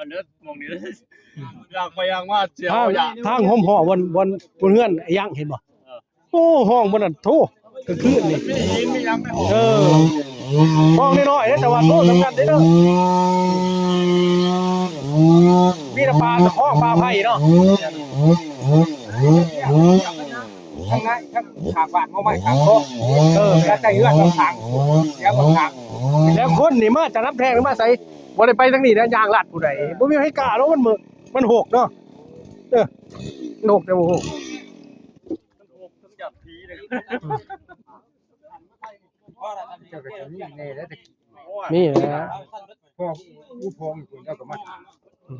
ອັນເດີ ໝ່ອງນີ້ ຍ່າງໄປຍ່າງມາ ເສຍ ທາງ ຢາກ ທາງຫົມຫໍ່ບ່ອນ ບ່ອນ ບ່ອນເຮືອນອີຫຍັງ ເຫັນບໍ່? ເອີ ໂອ້ ຫ້ອງບ່ອນນັ້ນ ໂທ້ ກາງຄືນນີ້ ມີຫີນມີຫຍັງໃນຫ້ອງ ເອີ ຫ້ອງນ້ອຍໆເດ້ ແຕ່ວ່າໂທ້ ສຳຄັນເດ້ເດີ ມີແຕ່ປ່າຕະເຄາະ ປ່າໄຜ່ເນາະ. ທາງໃນ ທາງຂ້າງບ້ານເຮົາໄມ້ຂ້າງຄອງ ເອີ ແລ້ວແຕ່ເຮືອນລຳທາງ ແລ້ວບາງທາງ ແລ້ວຄົນນີ້ມາຈາກນ້ຳແທງ ມາໃສ ບໍ່ໄດ້ໄປທາງນີ້ນະ ຍ່າງລັດຜູ້ໃດ ບໍ່ມີໃຜກ້າດອກ ມັນ ມັນຫົກເນາະ ເອີ ມັນຫົກແຕ່ບໍ່ຫົກ ມັນຫົກ ມັນຢ້ານຜີເດ້ ເຈົ້າກໍຈະມີແດ່ແຫຼະ ແຕ່ ມີແຫຼະ ພໍ່ ຜູ້ພໍ່ເພິ່ນເຈົ້າກໍມາຖາມ ອືມ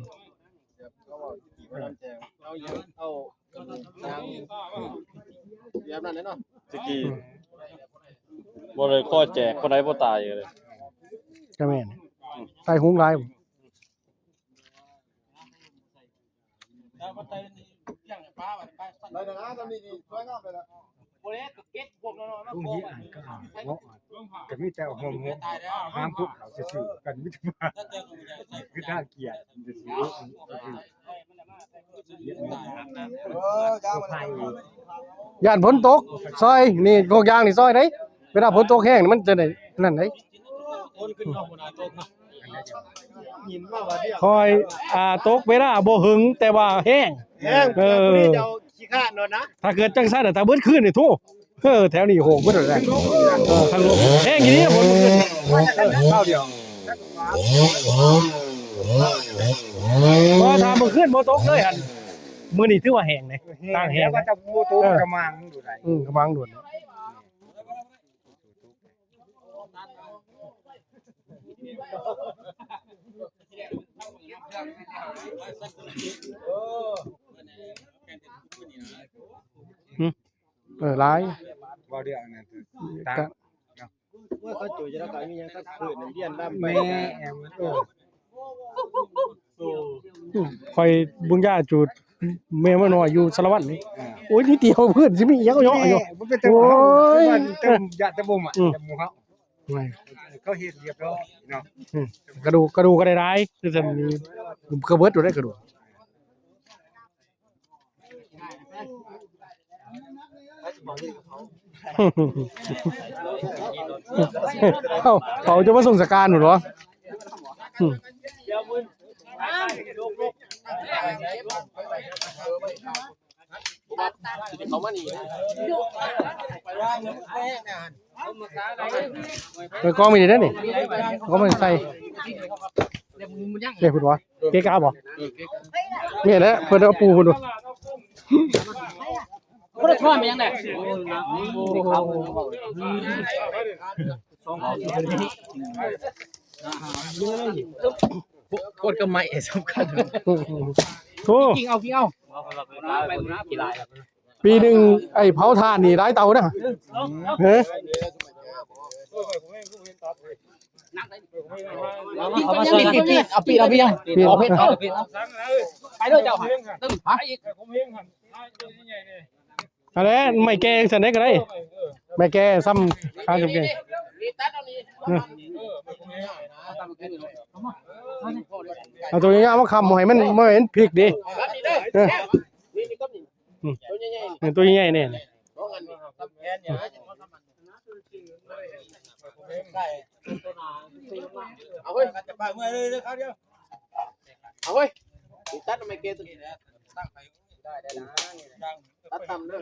ເອົາ ເອົາ ເອົາ ແບບນັ້ນແຫຼະເນາະ ຕະກີ້ ອືມ ບໍ່ໄດ້ຂໍແຈກ ຄົນໃດບໍ່ຕາຍເລີຍ ກໍແມ່ນ ຕາຍໂຫງຫຼາຍ ກໍມີແຕ່ຫົວ ຫາມພວກເຂົາຊື່ໆ ກັນມີແຕ່ວ່າຄືທ່າກຽດ ຢ້ານຝົນຕົກ ຊອຍ ນີ້ ພວກຢາງນີ້ ຊອຍໄດ໋ ເວລາຝົນຕົກແຮງ ມັນຈະໄດ້ນັ້ນໄດ໋ ຄ່ອຍ ອ່າ ຕົກເວລາບໍ່ເຖິງ ແຕ່ວ່າແຮງ ແຮງ ເອີ ເຈົ້າຂີ້ຄ້ານນອນນະ ຖ້າເກີດຈັ່ງຊັ້ນນະ ຖ້າເບິດຄືນນີ້ ໂທ້ ເອີ ແຖວນີ້ໂຫກເບິດແລ້ວ ເອີ ທາງລົງແຮງອີ່ຫຼີ ຝົນມື້ຄືນນີ້ ເອີ ຄາວດຽວ ເພາະວ່າຖ້າມື້ຄືນບໍ່ຕົກເລີຍຫັ້ນ ມື້ນີ້ຖືວ່າແຫ້ງເດ້ ແຫ້ງ ຕ່າງແຫ້ງ ແລ້ວວ່າຈະບໍ່ຕົກ ເອີ ກະມັງໂດດໄດ໋ ອືມ ກະມັງໂດດ ເອີ ຫຼາຍ ເວົ້າເລື່ອງອັນນັ້ນ ກະ ໂອ້ຍ ເຂົາໂຈຍຈະໄດ້ ມີຫຍັງ ທັງຄືນລຽນລຳໄປ ແມ່ ເອີ ຂ້ອຍບຸນຍາຈູດ ແມ່ມານ້ອຍຢູ່ສາລະວັນນີ້ ອ່າ ໂອ້ຍ ນິດດຽວ ພື້ນຊິມີຫຍັງເຍາະຢູ່ ແມ່ ບໍ່ເປັນຕາ ໂອ້ຍ ຢ້ານແຕ່ບໍ່ໝັ້ນ ອືມ ຈະໝູ່ເຮົາ ໂອ້ຍ ເຂົາເຮັດລຽບຮ້ອຍເນາະ ອືມ ກະດູກ ກະດູກກໍໄດ້ຫຼາຍ ຄືຊັ້ນ ກະເບິດໂລດເດ້ ກະດູກ. ເອົາ ເຂົາຈະມາສົ່ງສະການພຸ້ນບໍ? ອືມ ເຂົາມານີ້ນະ ໄປກອງມີນີ້ເດ້ນີ້ ກອງມີໃສ່ ເດ້ພຸ້ນບໍ? ເກະກະບໍ? ແມ່ນແຫຼະ ເພິ່ນເອົາປູພຸ້ນ ບໍ່ໄດ້ຖອນໄປຫຍັງແຫຼະ ກວດກັບໄມ້ສຳຄັນ ໂອ້ ກິນເອົາ ກິນເອົາ ປີໜຶ່ງໄອ້ເຜົາຖ່ານນີ້ຫຼາຍເຕົານະ ເອີ ປີດ ປີດ ປີດ ເອົາປີດ ເອົາປີດ ເອົາເຜັດ ເອົາເຜັດ ເອົາ ໄປເດີເຈົ້າ ຕຶ້ມ ຮະ ອັນນັ້ນແຫຼະ ໄມ້ແກ່ຈັ່ງຊັ້ນໃດກໍໄດ້ ໄມ້ແກ່ຊ່ຳຄານຊ່ຳແກ່ ເອີ ເອົາຕົວຍາວໆມາຄ້ຳໃຫ້ມັນ ບໍ່ໃຫ້ມັນພິກເດ້ ເອີ ອືມ ເອີ ຕົວໃຫຍ່ໆນີ້ ເອົາເຮີ້ຍ ເອົາເຮີ້ຍ ຕັດໄມ້ແກ່ຕົວນີ້ ຕັດຕ່ຳເດີ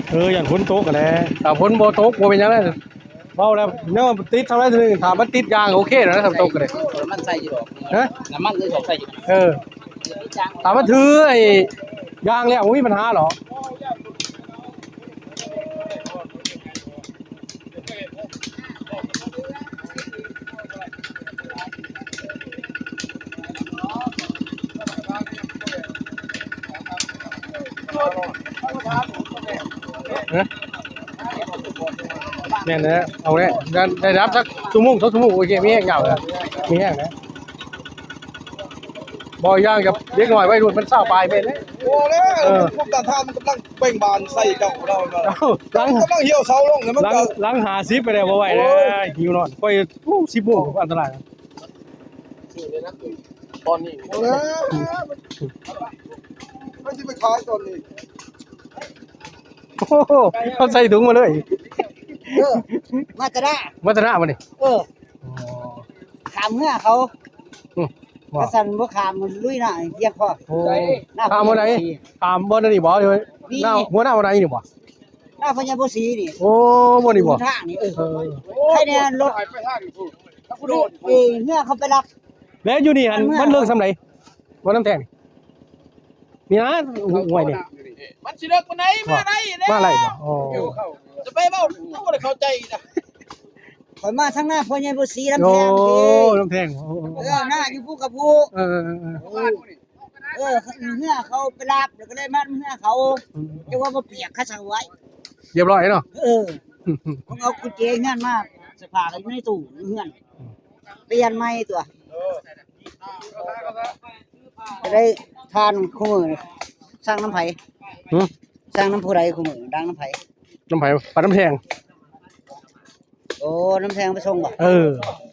ເອີ ຢ້ານຝົນຕົກຫັ້ນແຫຼະ ຖ້າຝົນບໍ່ຕົກບໍ່ເປັນຫຍັງນະ ເວົ້າແລ້ວ ແນວຕິດເທົ່າໃດເທື່ອໜຶ່ງ ຖ້າມັນຕິດຢາງໂອເຄແລ້ວນະ ຖ້າຕົກກໍໄດ້ ນ້ຳມັນໃສ່ຢູ່ດອກ ຮະ ນ້ຳມັນໃສ່ຢູ່ ເອີ ຖ້າມັນຖືໄອ້ຢາງແລ້ວບໍ່ມີບັນຫາດອກ. ແມ່ນແຫຼະ ເອົາແຫຼະ ໄດ້ ໄດ້ດັບຈັກຊົ່ວໂມງ ສອງຊົ່ວໂມງ ໂອເຄ ມີແຮງຍາວແລ້ວ ມີແຮງແລ້ວ ບໍ່ຢ່າງກັບເດັກນ້ອຍໄວລຸ້ນມັນຊາວປາຍແມ່ນເດ້ ບໍ່ແລ້ວ ເອີ ພູມຕ້ານທານມັນກຳລັງ ເປັ່ງບານໃສ່ເຈົ້າ ເຈົ້າ ເຈົ້າ ເຈົ້າ ກຳລັງ ກຳລັງຫ່ຽວເສົາລົງ ແລ້ວມັນກໍ ຫຼັງ ຫຼັງຫ້າສິບໄປແລ້ວ ບໍ່ໄຫວແລ້ວ ຫິວນອນ ຂ້ອຍ ໂອ້ ສິບໂມງ ອັນຕະລາຍ. ຕອນນີ້ ໂອ້ ມັນຊິໄປຂາຍຕອນນີ້. ໂອ້ໂຫ ເຂົາໃສ່ຖົງມາເລີຍ. ເອີ ມາຕະນະ ມາຕະນະບໍ່ນີ້? ເອີ ອໍ ຂ້າມເຮືອເຂົາ. ອືມ ວ່າ ວ່າຊັ້ນບໍ່ຂ້າມ ລຸຍນະ ຮຽກພໍ. ໂອ້ ຂ້າມບໍ່ໄດ້ ຂ້າມບໍ່ໄດ້ນີ້ບໍ່? ນາ ຫົວໜ້າບໍ່ໄດ້ນີ້ບໍ່? ໜ້າພະຍາບູສີນີ້. ໂອ້ ບໍ່ນີ້ບໍ່? ທາງນີ້ ເອີ ເອີ ໃຄແນ່ລົດ ໄປທາງນີ້ພຸ້ນ ເອີ ເຮືອເຂົາໄປລັກ. ແລ້ວຢູ່ນີ້ຫັ້ນ ມັນເລິກສ່ຳໃດ? ບໍ່ ນ້ຳແທງນີ້ນະ ຫ້ວຍນີ້ ມັນຊິເລິກປານໃດ? ມາໄດ້ເດ້ ມາໄດ້ບໍ່? ອໍ ຈະໄປເວົ້າ ເຮົາບໍ່ໄດ້ເຂົ້າໃຈນະ. ຂ້ອຍມາທາງໜ້າພະຍາບູສີ ນ້ຳແທງ. ໂອ້ ນ້ຳແທງ. ໂອ້ ເອີ ໜ້າຢູ່ພູກະພູ. ເອີ ເອີ ເຮືອເຂົາໄປລັກ ແລ້ວກໍໄດ້ມາເຮືອເຂົາ. ອືມ ຈັ່ງວ່າບໍ່ປຽກ ເຂົາສັ່ງໄວ້ ຮຽບຮ້ອຍເນາະ. ເອີ ເຂົາເອົາກຸນເຈເຮືອນມາ ສະພາກໍຢູ່ໃນຕູ້ເຮືອນ. ອືມ ປ່ຽນໃໝ່ຕົວະ ຈະໄດ້ທານຄູ່ມື້ນີ້. ສັ່ງນຳໃຜ? ຫື? ສັ່ງນຳຜູ້ໃດຄູ່ມື້ນີ້? ດັງນຳໃຜ? ນຳໃຜ? ປານນ້ຳແທງ. ໂອ້ ນ້ຳແທງໄປສົ່ງບໍ່? ເອີ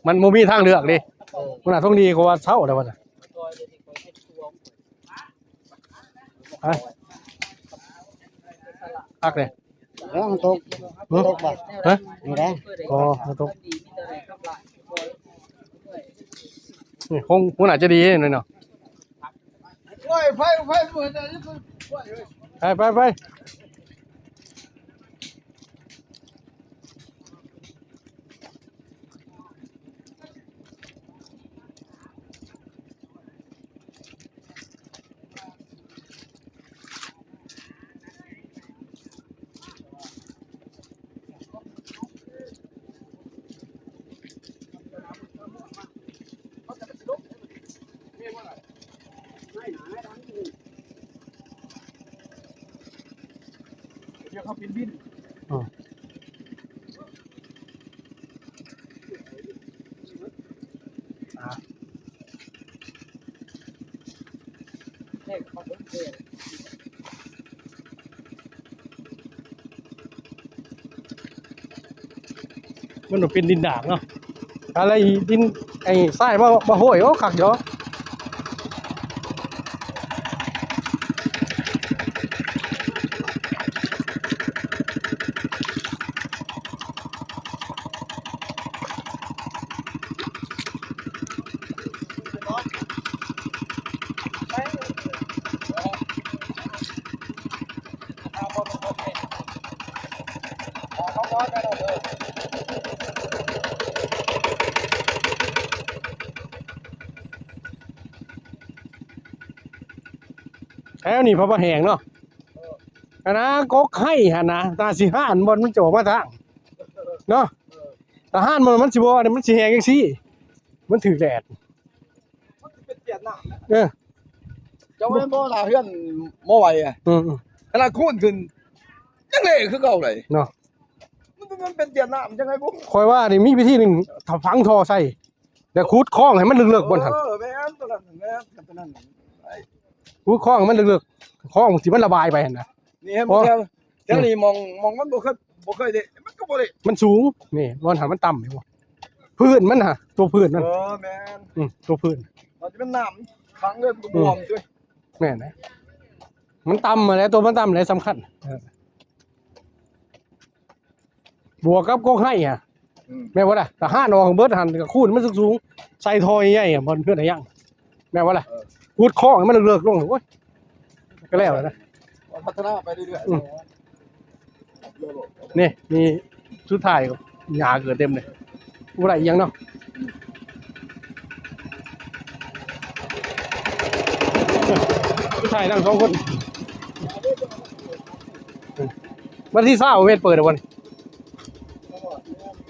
ມັນບໍ່ມີທາງເລືອກເດ້. ເອີ ຫົວໜ້າຊົງດີ ເຂົາວ່າເຊົາແລ້ວວ່າ. ໄປ ຄັກເດ້. ລອງຕົກ ຫື? ຕົກບໍ່? ຮະ? ນີ້ແຫຼະ. ອໍ ຕົກ. ນີ້ຄົງ ຄົງໜ້າຈະດີເນາະ. ໂອ້ຍ ໄຟ ໄຟ ໄປ ໄປ ໄປ. ດຽວເຂົາເປັນວິນ. ອືມ ອ່າ ມັນເປັນດິນດາກເນາະ ກະເລີຍດິນ ໄອ້ຊາຍມາ ມາໂຫ້ຍ. ໂອ້ ຄັກຢູ່. ແຖວນີ້ເພາະວ່າແຫ້ງເນາະ ອັນນະ ກົກໄຮ່ຫັ້ນນະ ຕາຊິຫານບ່ອນມັນຈະອອກມາທາງເນາະ ຕາຫານມັນ ມັນຊິບໍ່ ມັນຊິແຫ້ງຈັ່ງຊີ້ ມັນຖືກແດດ ມັນຊິເປັນຕຽນນ້ຳ. ເອີ ເຈົ້າແມ່ນບໍ່ລະ ເຮືອນໝໍໄວອະ? ອືມໆ ຂະໜາດຄູນຂຶ້ນຍັງເລຄືເກົ່າເລີຍເນາະ ມັນ ມັນເປັນຕຽນນ້ຳຈັ່ງໃດບຸ? ຂ້ອຍວ່ານີ້ມີວິທີໜຶ່ງ ຖ້າຝັງທໍ່ໃສ່ ແລ້ວຂຸດຄອງໃຫ້ມັນເລິກໆ ບ່ອນຫັ້ນ. ເອີ ແມ່ນ ຕົວນັ້ນ ແມ່ນ ຕົວນັ້ນ ຂຸດຄອງໃຫ້ມັນເລິກໆ ຄອງທີ່ມັນລະບາຍໄປຫັ້ນນະ. ນີ້ເຫັນບໍ່ ແຖວ ແຖວນີ້ ອືມ ໝ່ອງ ໝ່ອງມັນບໍ່ເຄີຍ ບໍ່ເຄີຍເລະ ມັນກໍບໍ່ເລະ ມັນສູງ ນີ້ບ່ອນຫັ້ນມັນຕ່ຳ ເຫັນບໍ່? ພື້ນມັນຫະ ຕົວພື້ນມັນ ເອີ ແມ່ນ ອືມ ຕົວພື້ນ ມັນຈະເປັນນ້ຳຂັງເລີຍ ມັນກໍບວມ ອືມ ເລີຍ ແມ່ນແຫຼະ ມັນຕ່ຳຫັ້ນແຫຼະ ຕົວມັນຕ່ຳແຫຼະສຳຄັນ ເອີ. ບວກກັບກົກໄຮ່ຫັ້ນ ອືມ ແມ່ນບໍ່ລະ? ກະຫານອອກເບິດຫັ້ນ ກະຄູນມັນສູງໆ ໃສ່ທໍ່ໃຫຍ່ໆ ບ່ອນເພື່ອນຫຍັງ ແມ່ນບໍ່ລະ? ເອີ ຂຸດຄອງໃຫ້ມັນເລິກໆລົງ ໂອ້ຍ ກະແລ້ວລະນະ ພັດທະນາໄປເລື້ອຍໆ ອືມ ນີ້ ນີ້ ສຸດທ້າຍກໍຫຍ້າເກີດເຕັມເລີຍ ບໍ່ໄດ້ອີ່ຫຍັງເນາະ ສຸດທ້າຍນັ່ງສອງຄົນ ວັນທີຊາວແມ່ນເປີດແລ້ວບໍ່ນີ້?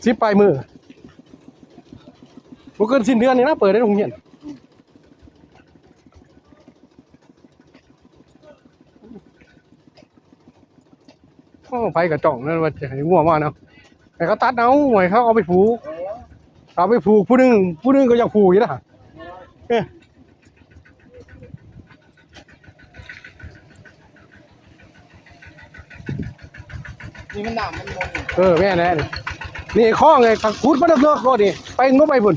ສິບປາຍມື້ ບໍ່ເກີນສິ້ນເດືອນນີ້ນະ ເປີດໃນໂຮງຮຽນ. ໂອ້ ໃຜກະຈ້ອງນັ້ນວ່າຈະໃຫ້ງົວມາເນາະ ໃຫ້ເຂົາຕັດເອົາ ໃຫ້ເຂົາເອົາໄປຜູກ ເອົາໄປຜູກ ຜູ້ໜຶ່ງ ຜູ້ໜຶ່ງກໍຢາກຜູກຢູ່ນະ ເອີ ນີ້ມັນນ້ຳມັນບໍ່ມີ ເອີ ແມ່ນແຫຼະ ນີ້ ນີ້ຄອງນີ້ ຂຸດມາເລິກໆໂລດນີ້ ໄປງົບໄປພຸ້ນ.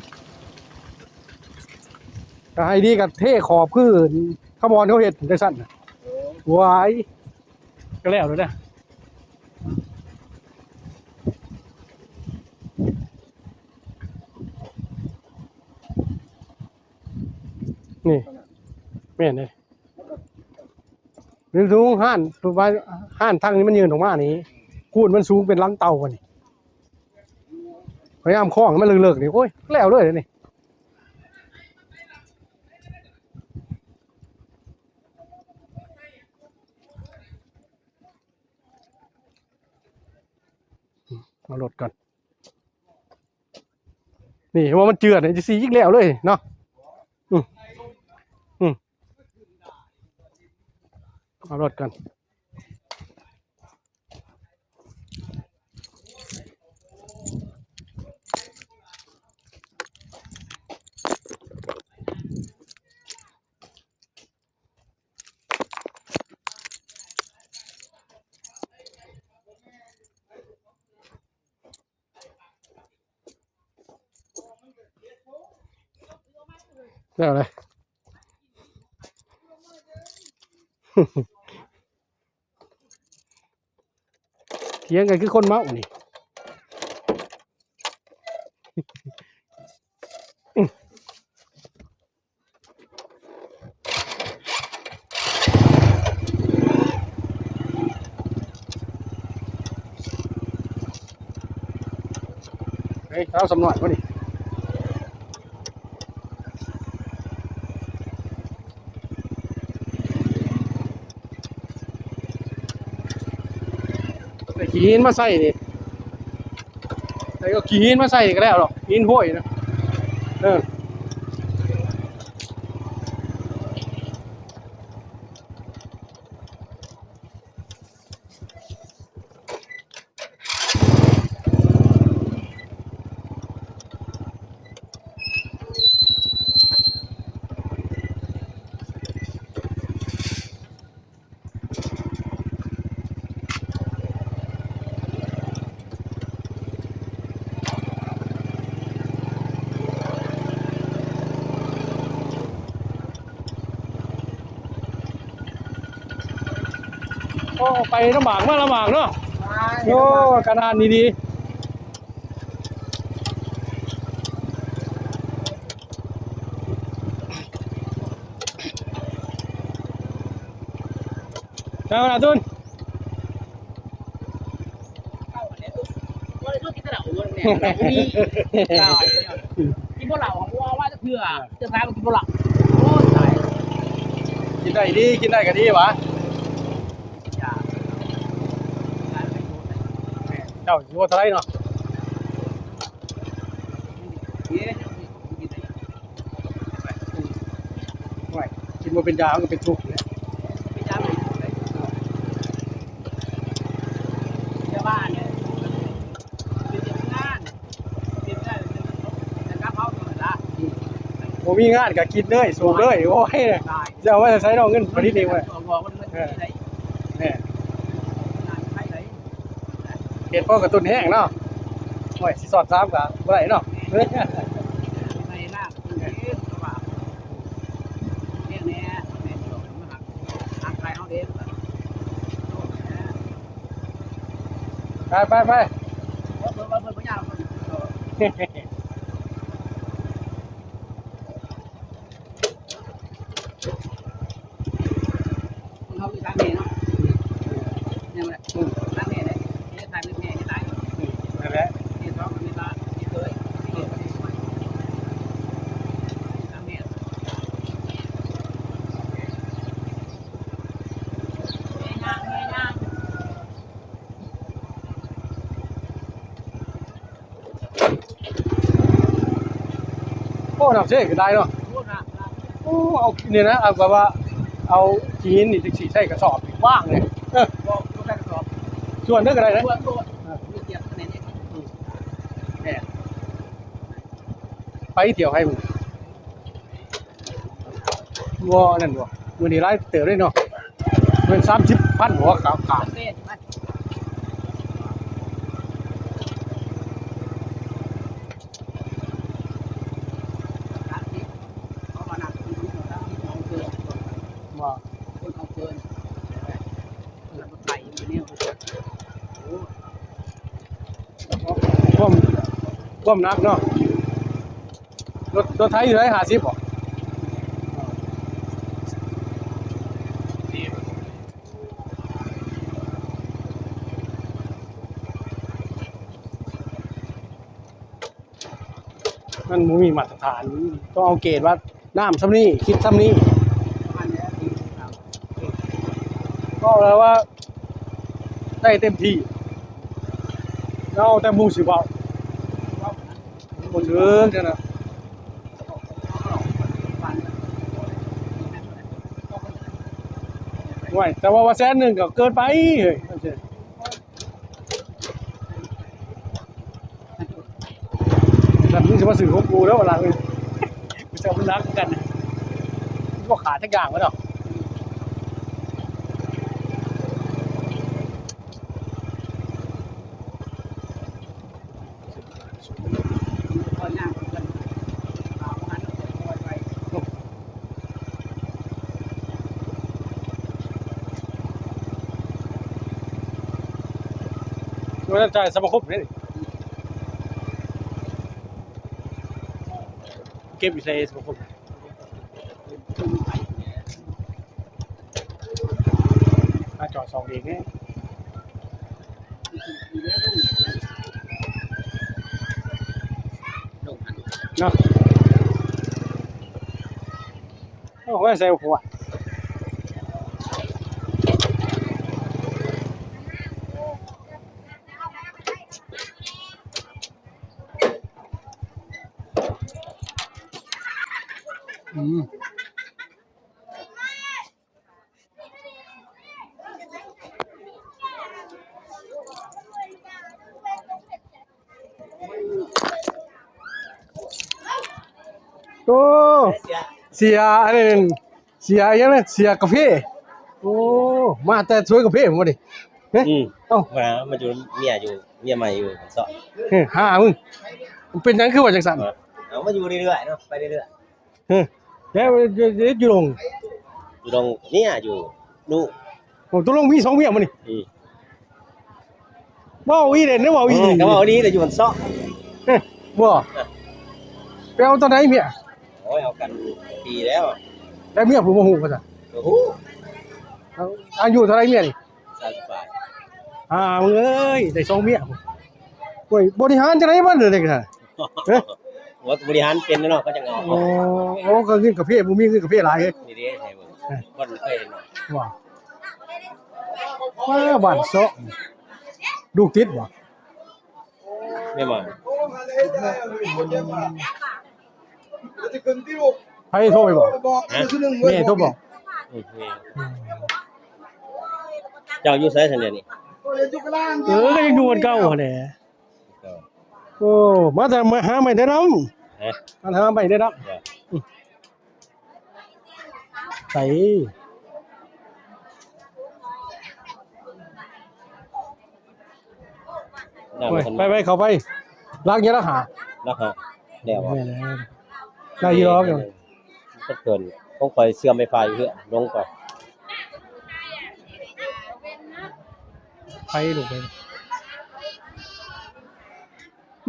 ກໍໃຫ້ດີກໍເທຂອບຄືຄຳມອນເຂົາເຮັດຈັ່ງຊັ້ນນະ. ຫວາຍ ກໍແລ້ວໂລດນະ. ນີ້ ແມ່ນເດ້ ມັນສູງ ຮ້ານ ຮ້ານທາງນີ້ມັນຍື່ນອອກມານີ້ ຄູນມັນສູງເປັນຫຼັງເຕົ່ານີ້ ພະຍາຍາມຄ້ອງໃຫ້ມັນເລິກໆນີ້ ໂອ້ຍ ແລ້ວເລີຍນີ້. ເອົາລົດກ່ອນ ນີ້ວ່າມັນເຈື່ອນ ຈັ່ງຊີ້ອີກແລ້ວເລີຍເນາະ. ອືມ ອືມ ເອົາລົດກ່ອນ. ແລ້ວເລີຍ ຖຽງກັນຄືຄົນເມົານີ້. ເຮີ້ຍ ເອົາສ່ຳໜ້ອຍບໍ່ນີ້? ໄດ້ຂີ້ຫີນມາໃສ່ນີ້ ໄດ້ເອົາຂີ້ຫີນມາໃສ່ນີ້ກໍແລ້ວດອກ ຫີນໂພຍນະ ເອີ. ໂອ້ ໄປລຳບາກມາລຳບາກເນາະ. ໂອ້ ກະດານດີໆ. ເຈົ້າລະຕຸນ ກິນບໍ່ເຫຼົ້າ ບໍ່ເອົາມາຈັກເທື່ອ ຈະຖາມວ່າກິນບໍ່ເຫຼົ້າ. ໂອ້ຍ ຕາຍ ກິນໄດ້ດີ ກິນໄດ້ກໍດີຫວາ. ເຈົ້າຊິບໍ່ເທົ່າໃດເນາະ. ໂອ້ຍ ກິນບໍ່ເປັນຢາມັນກໍເປັນທຸກແຫຼະ. ບໍ່ມີງານກໍກິນເລີຍ ສູບເລີຍ. ໂອ້ຍ ຈະເອົາໄວ້ໃສເນາະ ເງິນຜະລິດເອງ. ເອີ ແມ່ນ. ເຮັດພໍກະຕຸ້ນແຮງເນາະ. ໂອ້ຍ ຊິສອດສາມກະບໍ່ໄດ້ເນາະ. ໄປ ໄປ ໄປ. ເຮົາມີສາມແມ່ເນາະ ແມ່ນບໍ່ລະ? ອືມ ສາມແມ່ເດ້ ມີສາມແມ່ ມີຫຼາຍ ອືມ ນັ້ນແຫຼະ ມີສອງ ມີສາມ ມີເຂີຍ ມີເຂີຍ ມີສາມແມ່ ແມ່ຍ່າງ ແມ່ຍ່າງ. ໂອ້ ນ້ຳເຊກະໄດ້ເນາະ. ໂອ້ ເອົານີ້ນະ ເອົາແບບວ່າ ເອົາຂີ້ຫີນນີ້ຈັ່ງຊີ້ໃສ່ກະສອບນີ້ ວາງເລີຍ. ເອີ ບໍ່ ບໍ່ໃສ່ກະສອບ ສ່ວນເດີກະໄດ້ນະ. ສ່ວນໂລດ ເອີ ມີກຽບຂະແໜງນີ້ ອືມ ແມ່ນ. ໄປທ່ຽວໃຫ້ ບໍ່ ອັນນັ້ນບໍ່ ມື້ນີ້ຫຼາຍເຕີບເດ້ເນາະ. ແມ່ນສາມສິບພັນບໍ່ ຂາ ຂາ. ສາມສິບ ເພາະວ່ານ້ຳ ຄວາມ ຄວາມໜັກເນາະ ລົດ ລົດໄຖຢູ່ໃດ ຫ້າສິບບໍ? ມັນບໍ່ມີມາດຕະຖານ ຕ້ອງເອົາເກດວ່ານ້ຳສ່ຳນີ້ ຄິດສ່ຳນີ້ ເວົ້າແລ້ວວ່າໄດ້ເຕັມທີ່ ເອົາແຕ່ໝູ່ຊິເວົ້າ ບໍ່ເຖິງຈັ່ງນັ້ນ ໂອ້ຍ ແຕ່ວ່າ ວ່າແສນໜຶ່ງກໍເກີນໄປເຮີ້ຍ. ສັດ ມຶງຊິມາຊື້ຂອງກູເດີ ບັກຫຼ້າເອີຍ ກູຈະເອົາມັນໜັກຄືກັນ ບໍ່ຂາດຈັກຢ່າງເລີຍເນາະ. ບໍ່ໄດ້ຈ່າຍສະມາຄົມເດ້ ເກັບຢູ່ໃສສະມາຄົມ? ມາຈອດສອງເອງເດ້ ເນາະ ໂອ້ຍ ໃສ່ຫົວ ອືມ. ໂອ້ ເສຍ ອັນນີ້ ເສຍຫຍັງນະ ເສຍກາເຟ ໂອ້ ມາແຕ່ສວນກາເຟພຸ້ນບໍ່ນີ້ ເອີ ອືມ ເອົ້າ ມາ ມາຢູ່ເມຍຢູ່ ເມຍໃໝ່ຢູ່ສອນ ເອີ ຫາມຶງ ເປັນຫຍັງຄືວ່າຈັ່ງຊັ້ນ ເອົາ ມາຢູ່ເລື້ອຍໆເນາະ ໄປເລື້ອຍໆ. ເອີ ແລ້ວຢູ່ດົງ ຢູ່ດົງເມຍຢູ່ລູກ ໂອ້ ຕົກລົງມີສອງເມຍບໍ່ນີ້ ອືມ ເວົ້າອີ່ເດັ່ນເດ້ ເວົ້າອີ່ ເອີ ກໍເວົ້າດີແຫຼະ ຢູ່ບ້ານເຊາະ ເອີ ບໍ່ ເອີ ໄປເອົາຕອນໃດເມຍ ໂອ້ຍ ເອົາກັນປີແລ້ວ ແລ້ວເມຍຜູ້ບໍ່ຮູ້ວ່າຊັ້ນ ບໍ່ຮູ້ ອາຍຸເທົ່າໃດເມຍນີ້ ສາມສິບປາຍ ອ່າ ເອີຍ ໄດ້ສອງເມຍ ໂອ້ຍ ບໍລິຫານຈັ່ງໃດມັນເດ້ ເອີ ວ່າບໍລິຫານເປັນເນາະ ເຂົາຈັ່ງເອົາ ໂອ້ ໂອ້ ກໍເງິນກາເຟ ບໍ່ມີເງິນກາເຟຫຼາຍເດ້ ນີ້ເດ້ ໃຫ້ເບິ່ງ ເອີ ບໍ່ເຄີຍເຫັນເນາະ ວ່າ ເອີ ບ້ານເຊາະ ລູກຕິດບໍ່? ແມ່ນບໍ່? ໃຜໂທໄປບອກ? ຮະ? ແມ່ໂທບອກ? ອືມ ແມ່ ອືມ ເຈົ້າຢູ່ໃສຊັ້ນດຽວນີ້? ເອີ ກໍຍັງຢູ່ອັນເກົ່າຫັ້ນແຫຼະ ເອີ ໂອ້ ມາແຕ່ ມາຫາໄມ້ແຕ່ດຳ ຮະ? ມາຫາໄມ້ແຕ່ດຳ ເອີ ອືມ ໄປ ໂອ້ຍ ໄປໆ ເຂົ້າໄປ ຫຼັກນີ້ ຫຼັກຫ້າ ຫຼັກຫ້າ ແລ້ວ ແມ່ນແລ້ວ ໄດ້ຢູ່ດອກ ເກີນ ຂອງຂ້ອຍເຊື່ອມໄຟຟ້າຢູ່ເຮືອນ ລົງໄປ ໄປລົງໄປ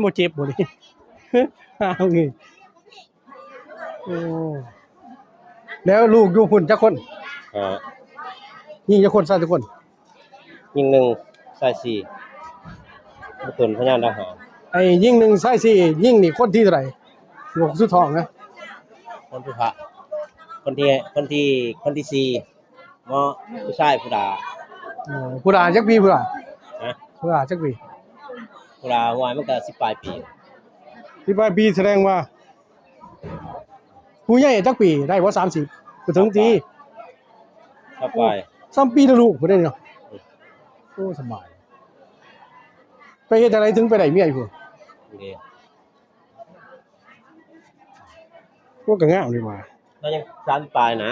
ບໍ່ເຈັບບໍ່ນີ້ ຫາເອີຍ. ໂອ້ ແລ້ວລູກຢູ່ພຸ້ນຈັກຄົນ? ຫ້າ ຍິງຈັກຄົນ ຊາຍຈັກຄົນ? ຍິງໜຶ່ງ ຊາຍສີ່ ບຸກຄົນພະຍານດາວຫາ ໄອ້ຍິງໜຶ່ງ ຊາຍສີ່ ຍິງນີ້ຄົນທີເທົ່າໃດ? ລູກສຸດທ້ອງນະ ຄົນສຸດທ້າຍ ຄົນທີ ຄົນທີ ຄົນທີສີ່ ເນາະ ຜູ້ຊາຍຜູ້ຫຼ້າ ເອີ ຜູ້ຫຼ້າຈັກປີຜູ້ຫຼ້າ? ຮະ? ຜູ້ຫຼ້າຈັກປີ? ຜູ້ຫຼ້າ ຫ້ວຍ ມັນກໍສິບປາຍປີ ສິບປາຍປີ ສະແດງວ່າ ຜູ້ໃຫຍ່ຈັກປີໄດ້ບໍ່? ສາມສິບ ບໍ່ເຖິງຕິ ຊາວປາຍ ຊາວປາຍ ສ່ຳປີລະລູກພຸ້ນເດ້ເນາະ ອືມ ໂອ້ ສະບາຍ ໄປເຮັດຈັ່ງໃດເຖິງໄປໄດ້ເມຍຢູ່ພຸ້ນ? ໂອ້ ກໍງາມດີວ່າ ລາວຍັງສາມປາຍນະ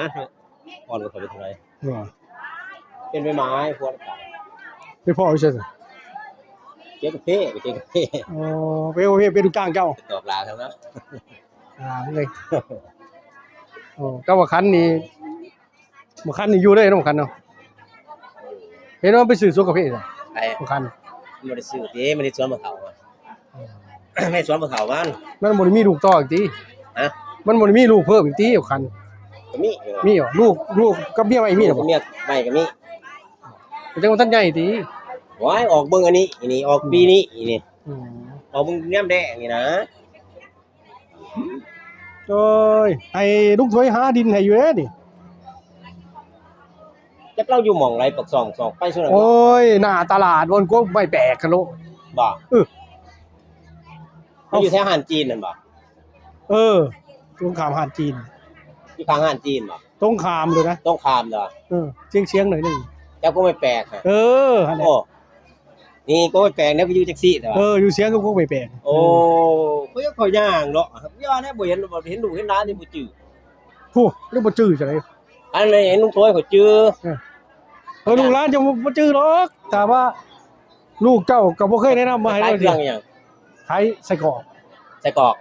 ອ່ອນກວ່າຂ້ອຍໄປເທົ່າໃດ ວ່າ ເປັນໄມ້ໝາຍ ພວກ ໄປພໍ້ຢູ່ໃສ? ເກັບກາເຟ ໄປເກັບກາເຟ ອໍ ໄປເກັບກາເຟ ເປັນລູກຈ້າງເຈົ້າ ຕອບຫຼາຍແລ້ວນະ ອ່າ ເລີຍ ໂອ້ ແຕ່ວ່າຄັນນີ້ ບັກຄັນນີ້ຢູ່ເລີຍເນາະ ບັກຄັນເນາະ. ເຫັນວ່າໄປຊື້ສວນກາເຟໃສ ໃຜ? ບັກຄັນ. ບໍ່ໄດ້ຊື້ຕິ ມັນເຮັດສວນບໍ່ເຂົ້າ ແມ່ນສວນບໍ່ເຂົ້າມັນ ມັນບໍ່ໄດ້ມີລູກຕໍ່ອີກຕິ? ຮະ? ມັນບໍ່ໄດ້ມີລູກເພີ່ມອີກຕິ ບັກຄັນ? ກໍມີຢູ່ ມີຫວາ? ລູກ ລູກກັບເມຍໃໝ່ມີແລ້ວບໍ່? ເມຍໃໝ່ກໍມີ. ແຕ່ວ່າທັນໃຫຍ່ຕິ? ໂອ້ຍ ອອກເບິ່ງອັນນີ້ ນີ້ອອກປີນີ້ ນີ້ ອືມ ອອກເບິ່ງຍາມແລ້ງນີ້ນະ. ໂອ້ຍ ໃຫ້ລຸງຖວຍຫາດິນໃຫ້ຢູ່ເດ້ນີ້. ຈັກລາວຢູ່ໝ່ອງໃດ ປາກຊ່ອງ ຊ່ອງໄປຊ່ວງນັ້ນ. ໂອ້ຍ ໜ້າຕະຫຼາດບ່ອນກົກໄມ້ແປກຫັ້ນໂລດ. ບໍ່? ເອີ ມັນຢູ່ແຖວຮ້ານຈີນນັ້ນບໍ່? ເອີ ຕົງຂ້າມຮ້ານຈີນ. ຢູ່ຂ້າງຮ້ານຈີນບໍ່? ຕົງຂ້າມເລີຍນະ ຕົງຂ້າມເດີ. ເອີ ຊຽງໆ ໜ້ອຍໜຶ່ງ ແຖວກົກໄມ້ແປກຫັ້ນ. ເອີ ຫັ້ນແຫຼະ. ໂອ້ ນີ້ກໍໄປແປງແລ້ວ ໄປຢູ່ຈັກຊີ້ແຕ່ວ່າ. ເອີ ຢູ່ສຽງກັບກົກໄປແປງ. ໂອ້ ເອີ ຂ້ອຍ ຂ້ອຍຍ່າງເນາະ ຢ່າແນວ ບໍ່ເຫັນ ບໍ່ເຫັນລູກເຫັນຫຼານນີ້ ບໍ່ຈື່. ຜູ້ ຫຼືບໍ່ຈື່ຈັ່ງໃດ? ອັນນີ້ເຫັນລຸງໂຕຍຂ້ອຍຈື່. ເອີ ເອີ ລູກຫຼານເຈົ້າບໍ່ ບໍ່ຈື່ດອກ. ຖ້າວ່າລູກເຈົ້າກໍບໍ່ເຄີຍແນະນຳມາໃຫ້ ຂາຍເຄື່ອງອີ່ຫຍັງ? ຂາຍໄສ້ກອກ. ໄສ້ກອກ.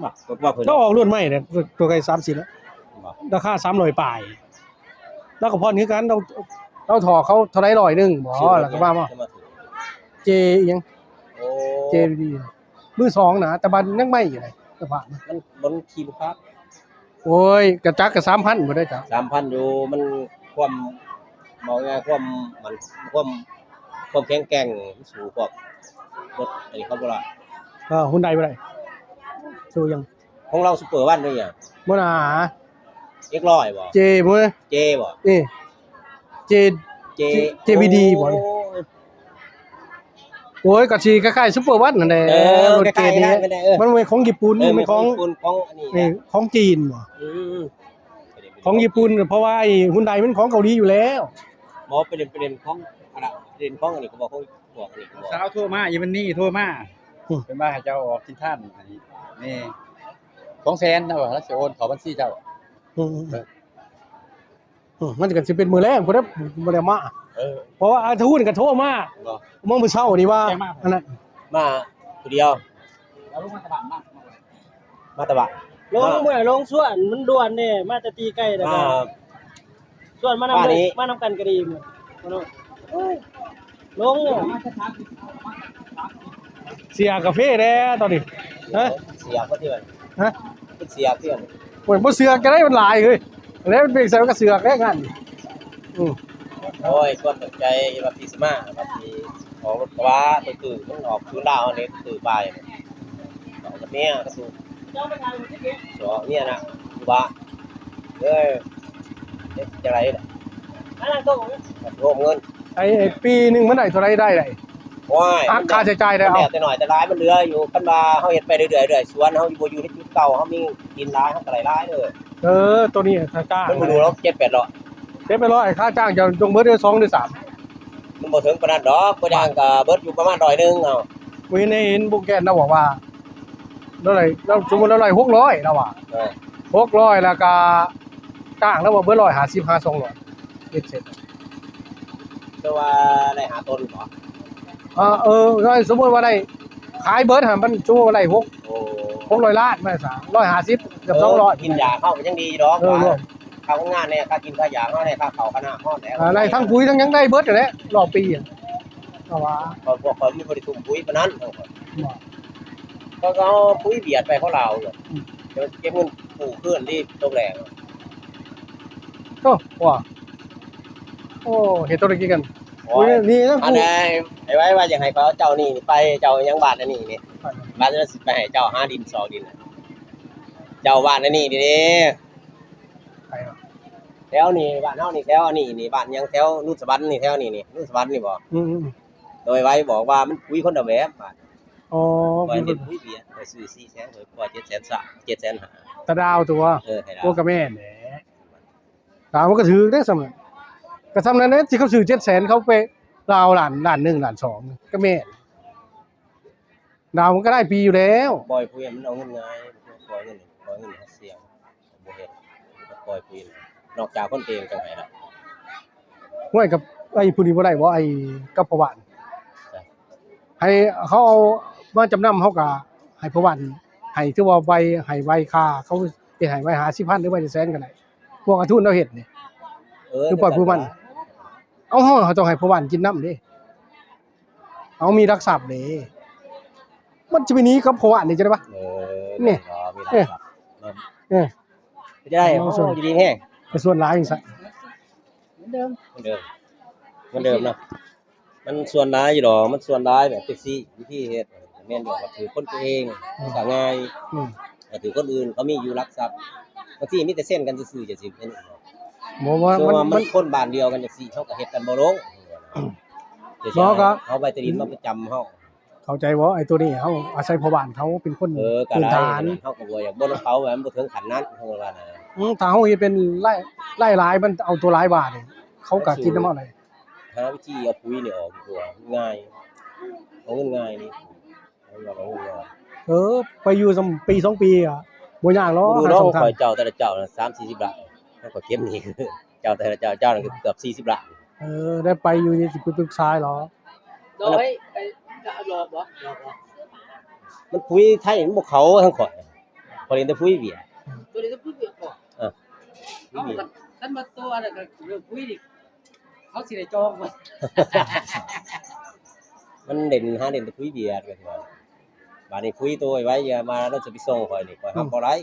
ວ່າ ວ່າເພິ່ນ ລາວອອກລົດໃໝ່ເດ້ ຕົວໃກ້ສາມສິບແລ້ວ ວ່າ ລາຄາສາມຮ້ອຍປາຍ. ລາວກໍຜ່ອນຄືກັນ ລາວ ລາວຖອກເຂົາເທົ່າໃດ ຮ້ອຍໜຶ່ງບໍ່ ແລ້ວກໍວ່າ ວ່າ ເຈອີ່ຫຍັງ ໂອ້ ເຈດີ ມືສອງນະ ແຕ່ວ່າຍັງໃໝ່ຢູ່ເດ້ ສະພາບມັນ ມັນ ມັນຂີ່ບໍ່ຂາດ. ໂອ້ຍ ກະຈັກກະສາມພັນພຸ້ນເດ້ ຈັກສາມພັນຢູ່ ມັນຄວາມ ເວົ້າງ່າຍໆ ຄວາມ ມັນ ຄວາມ ຄວາມແຂງແກ່ງມັນສູ້ພວກລົດອັນນີ້ເຂົາບໍ່ໄດ້. ເອີ ຮຸນໄດບໍ່ໄດ້ ສູ້ຫຍັງ? ຂອງລາວຊຸບເປີວັນເດ້ຫຍັງ? ບໍ່ໜາ ເອັກຮ້ອຍບໍ່? ເຈບໍ່? ເຈບໍ່? ເອ ເຈ ເຈ ເຈວີດີບໍ່? ໂອ້ຍ ໂອ້ຍ ກໍຊິຄ້າຍໆ ຊຸບເປີວັນຫັ້ນແຫຼະ. ເອີ ລົດເກຣດນີ້ ຄ້າຍໆ ນັ້ນແຫຼະ. ເອີ ມັນແມ່ນຂອງຍີ່ປຸ່ນ ເອີ ມັນຂອງ ຂອງຍີ່ປຸ່ນ ຂອງອັນນີ້ ເອີ ຂອງຈີນບໍ່? ອືມ ຂອງຍີ່ປຸ່ນ ເພາະວ່າໄອ້ຮຸນໄດມັນຂອງເກົາຫຼີຢູ່ແລ້ວ. ບໍ່ ປະເດັນ ປະເດັນຂອງອັນນະ ປະເດັນຂອງອັນນີ້ກໍບໍ່ ຂອງພວກອັນນີ້ກໍບໍ່. ສາວໂທມາ ອີ່ມັນນີ້ໂທມາ ອືມ ເພິ່ນວ່າໃຫ້ເຈົ້າອອກກິນທານອັນນີ້ ສອງແສນ ລາວວ່າລາວຊິໂອນເຂົ້າບັນຊີເຈົ້າ. ອືມ ເອີ ອືມ ມັນກໍຊິເປັນມື້ແລງພຸ້ນແຫຼະ ບໍ່ໄດ້ມາ. ເອີ ເພາະວ່າອາ ທະຫຸ່ນກໍໂທມາ ບໍ່ ເມື່ອ ມື້ເຊົ້ານີ້ວ່າ ແຕ່ມາ ອັນນັ້ນ ມາຜູ້ດຽວ ແລ້ວລົງມາແຕ່ບ້ານ ມາ ມາແຕ່ບ້ານ ລົງ ມາ ເມື່ອລົງສວນ ມັນດ່ວນເດ້ ມາແຕ່ຕີໄກແລ້ວ ມາ ກໍ ສວນມານຳ ມານຳກັນກໍດີ ເມື່ອ ໂອ້ຍ ລົງ ເສຍກາເຟແດ່ຕອນນີ້ ຮະ ເສຍເພິ່ນ ຮະ ເພິ່ນເສຍເພື່ອນ ໂອ້ຍ ບໍ່ເສຍກະໄດ້ ມັນຫຼາຍເຮີ້ຍ ແລ້ວເປັນໃສ່ມັນກະເສຍແລ້ວງານນີ້ ອື ໂອ້ຍ ຄວາມຕັ້ງໃຈວ່າປີສະມາ ວ່າຊິອອກລົດກະບະ ໄປຕື້ ມັນອອກສູນລາວນີ້ ຕື້ປາຍ ອອກກັບເມຍ ກັບລູກ ສອງເມຍນະ ຢູ່ບ້ານ ເອີຍ ເຮັດຈັ່ງໃດລະ ໂຮມເງິນ ໄອ້ ໄອ້ ປີໜຶ່ງມັນໄດ້ເທົ່າໃດ ໄດ້ ໂອ້ຍ ຫັກຄ່າໃຊ້ຈ່າຍໄດ້ ເອົາ ແຕ່ໜ້ອຍແຕ່ຫຼາຍມັນເຫຼືອຢູ່ ຄັນວ່າເຮົາເຮັດໄປເລື້ອຍໆ ສວນເຮົາບໍ່ຢູ່ໃນຈຸດເກົ່າ ເຮົາມີດິນຫຼາຍ ເຮົາກໍໄດ້ຫຼາຍເດີ. ເອີ ໂຕນີ້ຄ່າຈ້າງ ມັນບໍ່ຮູ້ດອກ ເຈັດແປດຮ້ອຍ ເຈັດແປດຮ້ອຍ ຄ່າຈ້າງເຈົ້າຈົ່ງເບິດເດີ ສອງຫຼືສາມ ມັນບໍ່ເຖິງປານນັ້ນດອກ ບໍ່ຢ່າງກໍເບິດຢູ່ປະມານຮ້ອຍໜຶ່ງເອົາ. ເຫັນ ເຫັນບຸງແກນລາວບອກວ່າ ລາວໄດ້ ລາວ ສົມມຸດລາວໄດ້ຫົກຮ້ອຍ ລາວວ່າ ເອີ ຫົກຮ້ອຍ ແລ້ວກໍຈ້າງລາວວ່າເບິດຮ້ອຍຫ້າສິບຫາສອງຮ້ອຍ ເຮັດເສັດ ແຕ່ວ່າໄດ້ຫ້າຕົນບໍ? ອ່າ ເອີ ສົມມຸດວ່າໄດ້ ຂາຍເບິດຫັ້ນ ມັນສົມມຸດວ່າໄດ້ຫົກ ໂອ້ ຫົກຮ້ອຍລ້ານ ມາຊະ ຮ້ອຍຫ້າສິບ ເກືອບສອງຮ້ອຍ ກິນຢາເຮົາກໍຍັງດີດອກ ເອີ ວ່າ ລວມ ຄ່າຄົນງານແດ່ ຄ່າກິນຄ່າຢາເຮົາແດ່ ຄ່າເຂົ້າຄ່ານ້ຳເຮົາແດ່ ອ່າ ໄດ້ທັງປຸ໋ຍທັງຫຍັງໄດ້ເບິດຫັ້ນແຫຼະ ລອບປີ ເພາະວ່າ ຂ້ອຍ ພວກຂ້ອຍມັນບໍ່ໄດ້ທຸ່ມປຸ໋ຍປານນັ້ນ ຂ້ອຍ ບໍ່ ຂ້ອຍກໍເອົາປຸ໋ຍບຽດໄປຂອງລາວ ອືມ ເກັບເງິນກູ້ຄືນທີ່ຕົກແຫຼງ ໂອ້ ວ່າ ໂອ້ ເຮັດທຸລະກິດກັນ ໂອ້ຍ ນີ້ນະ ອັນນັ້ນ ໄອ້ໄວ້ວ່າຢາກໃຫ້ຂ້ອຍເອົາເຈົ້ານີ້ໄປ ເຈົ້າຫຍັງບ້ານອັນນີ້ນີ້ ບ້ານນັ້ນຊິໄປໃຫ້ເຈົ້າຫາດິນຊອກດິນ ເຈົ້າບ້ານອັນນີ້ນີ້ ໃຜວະ? ແຖວນີ້ ບ້ານເຮົານີ້ ແຖວອັນນີ້ນີ້ ບ້ານຫຍັງ ແຖວນູນສະຫວັນນີ້ ແຖວນີ້ນີ້ ນູນສະຫວັນນີ້ບໍ່? ອືມໆ ໂດຍໄວບອກວ່າມັນປຸ໋ຍຄົນລະແບບ ອໍ ຂ້ອຍເຮັດປຸ໋ຍເບຍ ຂ້ອຍຊື້ສີ່ແສນ ຂ້ອຍປ່ອຍເຈັດແສນສາມ ເຈັດແສນຫ້າ ຕາດາວຕົວະ ເອີ ໃຫ້ດາວ ໂອ້ ກໍແມ່ນແຫຼະ ດາວມັນກໍຖືກເດ້ຊ່ຳນັ້ນ ກໍຊ່ຳນັ້ນແຫຼະ ທີ່ເຂົາຊື້ເຈັດແສນ ເຂົາໄປລາວລ້ານ ລ້ານໜຶ່ງ ລ້ານສອງ ກໍແມ່ນ ດາວມັນກໍໄດ້ປີຢູ່ແລ້ວ ປ່ອຍຜູ້ມັນເອົາເງິນງ່າຍ ປ່ອຍເງິນ ປ່ອຍເງິນເຮົາສ່ຽງ ບໍ່ເຮັດ ປ່ອຍຜູ້ ນອກຈາກຄົນເປັນຈັ່ງໃດລະ ຫ້ວຍ ກັບໄອ້ຜູ້ນີ້ບໍ່ໄດ້ບໍ່ ໄອ້ກັບພໍ່ບ້ານ ໃຜ ໃຫ້ເຂົາເອົາມາຈຳນຳ ເຮົາກໍໃຫ້ພໍ່ບ້ານ ໃຫ້ຖືວ່າໄວ ໃຫ້ໄວຄ່າ ເຂົາເຮັດໃຫ້ໄວ ຫ້າສິບພັນ ຫຼືໄວເປັນແສນກໍໄດ້ ວກອາທຸນລາວເຮັດນີ້ ເອີ ຄືປ່ອຍຜູ້ມັນ. ເອົາ ເຮົາ ເຮົາຕ້ອງໃຫ້ພໍ່ບ້ານກິນນຳເດ້. ເຮົາມີຫຼັກຊັບເດ້ ມັນຈະໄປໜີກັບພໍ່ບ້ານນີ້ຈັ່ງໃດວະ? ເອີ ນີ້ ມີຫຼັກຊັບເນາະ ເອີ ຈະໄດ້ ໂອ້ ຢູ່ດີແຮງ ໄປສ່ວນຫຼາຍຈັ່ງຊັ້ນ ເໝືອນເດີມ ເໝືອນເດີມ ເໝືອນເດີມເນາະ. ມັນສ່ວນຫຼາຍຢູ່ດອກ ມັນສ່ວນຫຼາຍແບບຈັ່ງຊີ້ ວິທີເຮັດ ແມ່ນຢູ່ ກໍຖືກຄົນຕົວເອງ ອືມ ກໍງ່າຍ ອືມ ກໍຖືກຄົນອື່ນ ເຂົາມີຢູ່ຫຼັກຊັບ ບາງທີມີແຕ່ເຊັນກັນຊື່ໆ ຈັ່ງຊີ້ ບໍ່ວ່າ ສ່ວນວ່າມັນ ມັນຄົນບ້ານດຽວກັນຈັ່ງຊີ້ ເຮົາກໍເຮັດກັນບໍ່ລົງ ອືມ ເຮົາກໍ ເຮົາໄປແຕ່ດິນມາປະຈຳເຮົາ ເຂົ້າໃຈບໍ່? ໄອ້ໂຕນີ້ເຮົາອາໄສພໍ່ບ້ານເຂົາເປັນຄົນ ເອີ ກໍໄດ້ ພື້ນຖານ ເຮົາກໍບໍ່ຢາກບໍ່ນຳເຂົາ ມັນບໍ່ເຖິງຂັ້ນນັ້ນ ເຮົາວ່ານະ ອືມ ຖ້າເຮົາເຮັດເປັນລາຍ ລາຍຫຼາຍ ມັນເອົາຕົວຫຼາຍບາດ ເຂົາກໍກິນນຳເຮົາໄດ້. ຫາວິທີເອົາປຸ໋ຍນີ້ອອກດີກວ່າ ງ່າຍ ເອົາເງິນງ່າຍນີ້ ເອົາເງິນງ່າຍ ເອີ ໄປຢູ່ສ່ຳປີສອງປີ ອະ ບໍ່ຍາກຫຼອກ ບໍ່ດູເນາະ ຫາຊ່ອງທາງ ຂ້ອຍເຈົ້າແຕ່ລະເຈົ້ານະ ສາມສີ່ສິບລ້ານ ແລ້ວກໍເກັບໜີ້ ເຈົ້າແຕ່ລະເຈົ້າ ເຈົ້ານັ້ນເກືອບສີ່ສິບລ້ານ. ເອີ ໄດ້ໄປຢູ່ນີ້ຊິປຶກສາຫຼໍ ລອກ ໄປ ໄປ ລອກບໍ່? ລອກບໍ່? ມັນປຸ໋ຍໄທມັນບໍ່ເຂົ້າທາງຂ້ອຍ ຂ້ອຍຫຼິ້ນແຕ່ປຸ໋ຍຫວຽດ ຕົວນີ້ແຕ່ປຸ໋ຍຫວຽດບໍ່? ເອີ ປຸ໋ຍຫວຽດ ຄັນ ຄັນວ່າຕົວນັ້ນກໍເລື່ອງປຸ໋ຍນີ້ ເຂົາຊິໄດ້ຈອງບໍ່? ມັນເຫຼັ້ນ ຫາເຫຼັ້ນແຕ່ປຸ໋ຍຫວຽດ ກໍຄືວ່າ ບາດນີ້ປຸ໋ຍໂຕໄວໆ ມາແລ້ວຈະໄປສົ່ງຂ້ອຍນີ້ ຂ້ອຍຮັບ ອືມ ບໍ່ໄດ້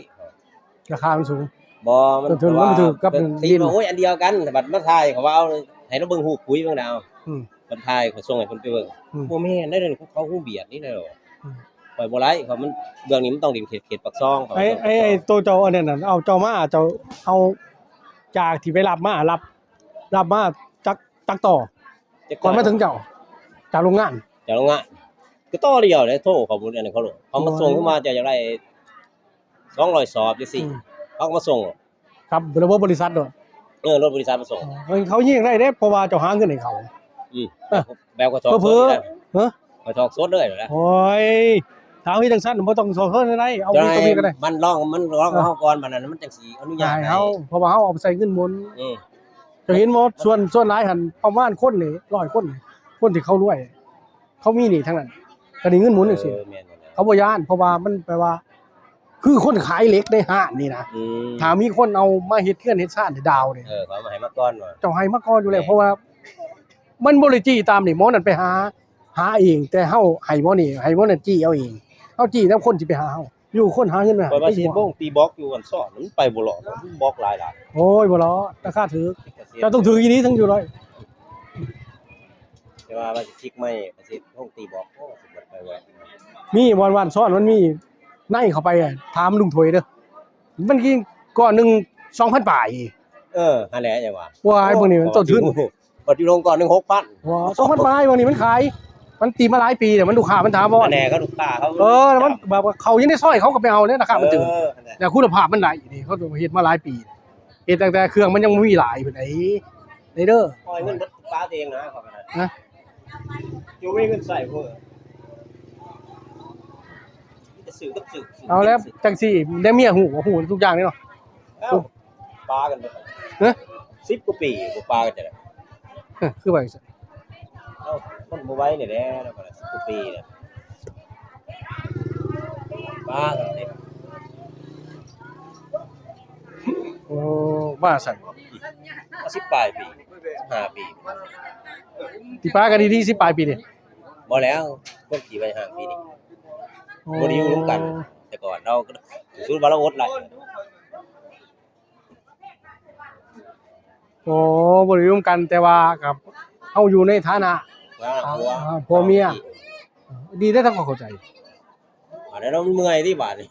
ລາຄາມັນສູງ ບໍ່ ມັນ ຕົ້ນທຶນມັນບໍ່ຖືກກັບ ເອີ ທີ່ວ່າ ໂອ້ຍ ອັນດຽວກັນ ບັດມາຖ່າຍ ເຂົາວ່າເອົາໃຫ້ລາວເບິ່ງຮູບປຸ໋ຍເບິ່ງແລ້ວ ອືມ ເພິ່ນຖ່າຍ ຂ້ອຍສົ່ງໃຫ້ເພິ່ນໄປເບິ່ງ ອືມ ບໍ່ແມ່ນໄດ໋ ຂອງເຂົາຮູບຫວຽດນີ້ແຫຼະ ອືມ ຂ້ອຍບໍ່ໄດ້ ເຂົາ ມັນ ເບື້ອງນີ້ມັນຕ້ອງຫຼິ້ນເຂດ ເຂດປາກຊ່ອງ ໄອ້ ໄອ້ ໄອ້ໂຕເຈົ້າອັນນັ້ນ ເອົາເຈົ້າມາ ເຈົ້າເອົາຈາກທີ່ໄປຮັບມາ ຮັບ ຮັບມາຈັກ ຈັກຕໍ່ ກ່ອນມາເຖິງເຈົ້າ ຈາກໂຮງງານ ຈາກໂຮງງານ ກໍຕໍ່ດຽວເດ້ ໂທເຂົາ ອັນນັ້ນເຂົາໂລດ ເຂົາມາສົ່ງ ໂອ້ຍ ຄືວ່າເຈົ້າຢາກໄດ້ສອງຮ້ອຍສອບຈັ່ງຊີ້ ອືມ ເຂົາກໍມາສົ່ງ ຄັບ ລະບົບບໍລິສັດໂລດ ເອີ ລົດບໍລິສັດມາສົ່ງ ເອີ ເຂົາຍິງໄດ້ເດ້ ເພາະວ່າເຈົ້າຫາເງິນໃຫ້ເຂົາ ອືມ ເອີ ແບບກະຖອກສົດ ເອີ ເອີ ກະຖອກສົດເລີຍແຫຼະ ໂອ້ຍ ຖ້າເຮັດຈັ່ງຊັ້ນບໍ່ຕ້ອງຖອກສົດກໍໄດ້ ເອົາ ເຈົ້າໃຫ້ ກໍມີກໍໄດ້ ມັນລອງ ມັນລອງ ເອີ ເຮົາກ່ອນ ບັດນັ້ນມັນຈັ່ງຊິອະນຸຍາດໃຫ້ເຮົາ ໃຫ້ ເພາະວ່າເຮົາເອົາໄປໃຊ້ເງິນໝູນ ອືມ ເຈົ້າເຫັນບໍ່ ສ່ວນ ສ່ວນຫຼາຍຫັ້ນປະມານຄົນນີ້ຮ້ອຍຄົນ ຄົນທີ່ເຂົາລວຍ ເຂົາມີໜີ້ທັງນັ້ນ ກໍໄດ້ເງິນໝູນຈັ່ງຊີ້ ເອີ ແມ່ນ ເຂົາບໍ່ຢ້ານ ເພາະວ່າມັນແປວ່າ ຄືຄົນຂາຍເຫຼັກໃນຮ້ານນີ້ນະ ອືມ ຖ້າມີຄົນເອົາມາເຮັດເຮືອນເຮັດຊານໃຫ້ດາວນີ້ ເອີ ເຂົາເອົາມາໃຫ້ມາກ່ອນວ່າ ເຈົ້າໃຫ້ມາກ່ອນຢູ່ແລ້ວ ແມ່ນ ເພາະວ່າມັນບໍ່ໄດ້ຈີ້ຕາມນີ້ ໝໍນັ້ນໄປຫາ ຫາເອງ ແຕ່ເຮົາໃຫ້ໝໍນີ້ ໃຫ້ໝໍນັ້ນຈີ້ເອົາເອງ ເຮົາຈີ້ນຳຄົນທີ່ໄປຫາເຮົາ ຢູ່ຄົນຫາເງິນ ຂ້ອຍວ່າຊິເຮັດໂບງຕີບລັອກຢູ່ອັນຊອນ ມັນໄປບໍ່ລອດ ບລັອກຫຼາຍໆ ໂອ້ຍ ບໍ່ລອດ ລາຄາຖືກ ເຈົ້າຕ້ອງຖືກອີ່ຫຼີ ເຖິງຢູ່ໄດ້ ແຕ່ວ່າ ວ່າຊິຈິກໃໝ່ ວ່າຊິເຮັດໂຮງຕີບລັອກ ໂອ້ ຊິເບິດໄປເບິດ ມີບ່ອນວານຊ້ອນ ມັນມີໃນເຂົ້າໄປ ຖາມລຸງຖວຍເດີ້ ມັນກິນກ້ອນໜຶ່ງສອງພັນປາຍ ເອີ ຫັ້ນແຫຼະ ຈັ່ງວ່າ ວ້າຍ ເບິ່ງນີ້ມັນຕົ້ນທຶນ ບັດຢູ່ລົງກ້ອນໜຶ່ງຫົກພັນ ວ້າ ສອງພັນປາຍ ເບິ່ງນີ້ມັນຂາຍ ມັນຕີມາຫຼາຍປີແລ້ວ ມັນລູກຄ້າມັນຖາວອນ ແນ່ ເຂົາລູກຄ້າເຂົາ ເອີ ແລ້ວມັນແບບວ່າເຂົາຍັງໄດ້ຊອຍ ເຂົາກໍໄປເອົາເດ້ ລາຄາມັນຖືກ ເອີ ຫັ້ນແຫຼະ ແລ້ວຄຸນນະພາບມັນໄດ້ ນີ້ເຂົາເຮັດມາຫຼາຍປີ ເຮັດຕັ້ງແຕ່ເຄື່ອງມັນຍັງບໍ່ມີຫຼາຍພຸ້ນໃດ ໃດເດີ ປ່ອຍເງິນເບິດປາຕົວເອງນະ ເຂົາກໍໄດ້ ຮະ ຢູ່ມີເງິນໃຊ້ພຸ້ນ ມີແຕ່ຊື້ກັບຊື້ ເອົາແລ້ວ ຊື້ ຈັ່ງຊີ້ ແລ້ວເມຍຮູ້ ຮູ້ທຸກຢ່າງເລີຍເນາະ ເອົ້າ ປາກັນເບິດ ຮະ ສິບກວ່າປີ ບໍ່ປາກັນຈັ່ງໃດ ຮະ ຄືວ່າຈັ່ງຊັ້ນ ເອົ້າ ຄົນບໍ່ໄວນີ້ແຫຼະ ແລ້ວກໍສິບກວ່າປີແລ້ວ ປາກັນຕິ ໂອ້ ວ່າຊັ້ນ ສິບປາຍປີ ສິບຫ້າປີ ທີ່ປາກັນດີໆ ສິບປາຍປີນີ້ ບໍ່ແລ້ວ ຄົນທີ່ໄວຫ້າປີນີ້ ໂອ້ ບໍ່ໄດ້ຢູ່ນຳກັນ ແຕ່ກ່ອນລາວກໍ ສົມມຸດວ່າລາວອົດຫຼາຍ ໂອ້ ບໍ່ໄດ້ຢູ່ນຳກັນ ແຕ່ວ່າກັບເຮົາຢູ່ໃນຖານະ ອ່າ ຜົວ ອ່າ ຜົວເມຍ ດີເດ້ ທຳຄວາມເຂົ້າໃຈ ອັນນັ້ນມັນເມື່ອຍຕິບາດນີ້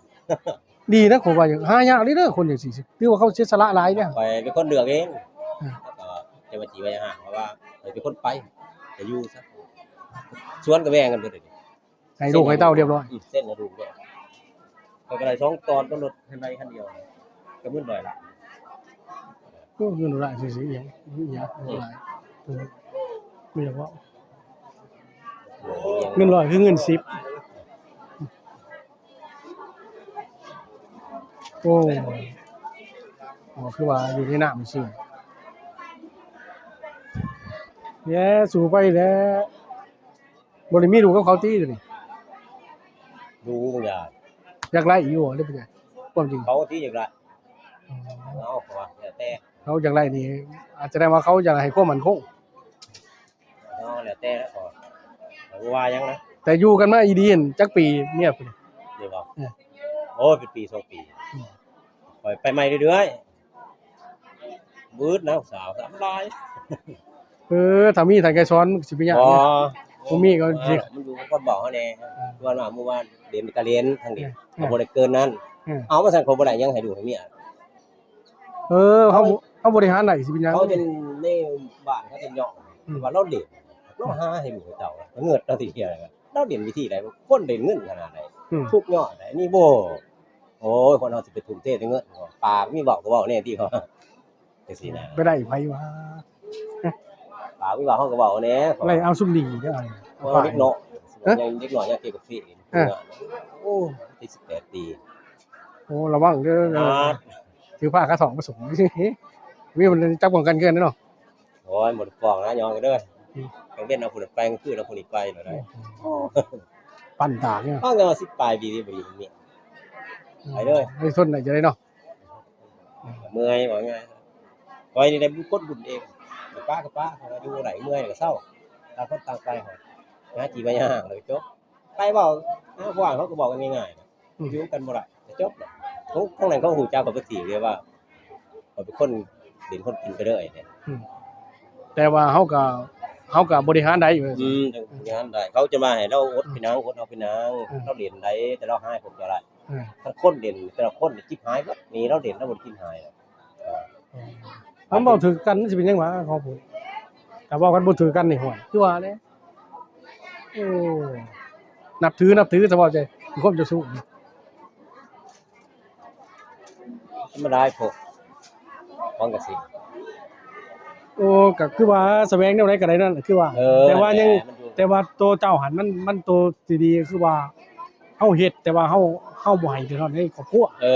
ດີນະ ຂ້ອຍວ່າຫາຍາກເດີ ຄົນຈັ່ງຊີ້ ຖືວ່າເຂົາເສຍສະຫຼະຫຼາຍເດ້ ຂ້ອຍເປັນຄົນເລືອກເອງ ອ່າ ແລ້ວກໍຈະມາຈີໄວ້ຫາ ເພາະວ່າຂ້ອຍເປັນຄົນໄປ ກໍຢູ່ຊະ ສວນກໍແບ່ງກັນເບິດ ໃຫ້ລູກໃຫ້ເຕົ້າຮຽບຮ້ອຍ ອືມ ເຊັນໃຫ້ລູກດ້ວຍ ຂ້ອຍກໍໄດ້ສອງຕອນ ກັບລົດຄັນໃດຄັນດຽວ ກໍໝື່ນປາຍລະ ໂອ້ ເງິນໂດລາຊື່ໆ ອີຫຍັງ ອີຫຍັງ ອືມ ຫຼາຍ ເອີ ບໍ່ຢາກເວົ້າ ເງິນຮ້ອຍຄືເງິນສິບ ໂອ້ ບໍ່ ຄືວ່າຢູ່ໃນນ້ຳຊື່ ແຍ່ ສູ້ໄປແລ້ວ ບໍ່ໄດ້ມີລູກກັບເຂົາຕິດຽວນີ້ ຢູ່ບາງຢ່າງ ຢາກໄດ້ຢູ່ບໍ່ ຫຼືເປັນຫຍັງ ຄວາມຈິງ ເຂົາຕິຢາກໄດ້ ເອົາ ເພາະວ່າແລ້ວແຕ່ ເຂົາຢາກໄດ້ນີ້ ອາດຈະໄດ້ວ່າເຂົາຢາກໃຫ້ຄວາມໝັ້ນຄົງ ເນາະ ແລ້ວແຕ່ແຫຼະ ກໍບໍ່ວ່າຫຍັງນະ. ແຕ່ຢູ່ກັນມາອີ່ດີຫັ້ນຈັກປີເມຍຜູ້ນີ້? ນີ້ບໍ່? ເອີ ໂອ້ຍ ເປັນປີສອງປີ ອືມ ຂ້ອຍໄປໃໝ່ເລື້ອຍໆ ບຶດນະ ສາວສາມຫຼາຍ. ເອີ ຖ້າມີທ່ານໄກສອນມັນກໍຊິໄປຍາກ ບໍ່ ນະ ບໍ່ມີກໍ ເອີ ຊິ ມັນຢູ່ກັບຄົນບອກເຮົາແດ່ ເອີ ເພິ່ນວ່າມື້ວານເຫຼັ້ນກະເຫຼັ້ນທາງນີ້ ເອີ ກໍບໍ່ໄດ້ເກີນນັ້ນ ເອີ ເອົາ ວ່າຊັ້ນ ຂ້ອຍບໍ່ໄດ້ຫຍັງໃຫ້ລູກໃຫ້ເມຍ ເອີ ເຮົາ ເຮົາບໍລິຫານໄດ້ຊິເປັນຫຍັງ ເຂົາເປັນໃນບ້ານເຂົາເປັນຍອດ ອືມ ວ່າລາວເຫຼັ້ນ ລາວຫາໃຫ້ໝູ່ເຈົ້າ ເງິດລາວຊິເຮັດ ລາວເຫຼັ້ນວິທີໃດ ຄົນເຫຼັ້ນເງິນຂະໜາດໃດ ອືມ ທຸກຍອດໃດ ນີ້ບໍ່ ໂອ້ຍ ຄົນເຮົາຊິໄປທຸ່ມເທແຕ່ເງິນ ປາກມີເວົ້າກໍເວົ້າແດ່ຕິ ເຂົາ ຈັ່ງຊີ້ນະ ໄປໄດ້ໃຜວະ ປາກມີເວົ້າເຮົາກໍເວົ້າແດ່ ໄລ່ເອົາຊຸມນີ້ເດີ ເອົາເດັກນ້ອຍ ຮະ ຍັງເດັກນ້ອຍຍັງເກັບກາເຟ ເອີ ໂອ້ ສິບແປດປີ ໂອ້ ລະວັງເດີ ອ່າ ຖືພາຄາຖອງມາສົ່ງ ມີມັນຈັບກອງກັນເກີນເນາະ. ໂອ້ຍ ບໍ່ໄດ້ຟ້ອງນະ ຍອມກັນເດີ ອືມ ກາງເວັນເອົາຜູ້ນັ້ນໄປ ກາງຄືນເອົາຜູ້ນີ້ໄປໂລດ ໂອ້ໂຫ ໂອ້ ປັ່ນຕາກເນາະ ຟັງແຕ່ວ່າສິບປາຍປີນີ້ບໍ່ດີມັນເມຍ ອືມ ໄປເລີຍ ໄດ້ທົນໄດ້ຈະໄດ້ເນາະ ເມື່ອຍ ເວົ້າງ່າຍ ຂ້ອຍນີ້ໄດ້ບຸນກົດບຸນເອງ ປະກໍປະ ຢູ່ບໍ່ໄດ້ ເມື່ອຍກໍເຊົາ ຕ່າງຄົນຕ່າງໄປ ຫາກີ່ມາຍ່າງ ແລ້ວກໍຈົບ ໃຜເວົ້າ ຫາຜູ້ວ່າເຂົາກໍບອກກັນງ່າຍໆ ອືມ ຢູ່ນຳກັນບໍ່ໄດ້ ກໍຈົບ ເຂົາ ທາງນັ້ນເຂົາຮູ້ຈັກຂ້ອຍເບິດທີເລີຍວ່າ ຂ້ອຍເປັນຄົນເປັນຄົນກິນໄປເລີຍ ອືມ ແຕ່ວ່າເຮົາກໍ ເຮົາກໍບໍລິຫານໄດ້ ອືມ ບໍລິຫານໄດ້ ເຂົາຈະມາໃຫ້ເຮົາອົດເປັນຫຍັງ ອືມ ອົດເອົາເປັນຫຍັງ ອືມ ເຮົາເຫຼັ້ນໄດ້ ແຕ່ເຮົາຫາໃຫ້ພວກເຈົ້າໄດ້ ເອີ ຄັນຄົນເຫຼັ້ນແຕ່ລະຄົນຈິບຫາຍເບິດ ນີ້ລາວເຫຼັ້ນລາວບໍ່ໄດ້ກິນຫາຍ ເອີ ມັນເວົ້າຖືກກັນ ມັນຊິເປັນຫຍັງຫວາ ເຂົາຜູ້ ຖ້າເວົ້າກັນບໍ່ຖືກກັນນີ້ ຫ້ວຍ ຄືວ່າແຫຼະ ໂອ້ ນັບຖື ນັບຖື ສະເພາະໃຈ ມີຄວາມເຈົ້າຊູ້ ທຳມະດາໂພດ ຂອງກະສິ ໂອ້ ກໍຄືວ່າສະແຫວງແນວໃດກໍໄດ້ນັ້ນ ຄືວ່າ ເອີ ແຕ່ວ່າຍັງ ແຕ່ວ່າໂຕເຈົ້າຫັ້ນ ມັນ ມັນໂຕທີ່ດີ ຄືວ່າ ເຮົາເຮັດ ແຕ່ວ່າເຮົາ ເຮົາບໍ່ໃຫ້ເດືອດຮ້ອນໃນຄອບຄົວ ເອີ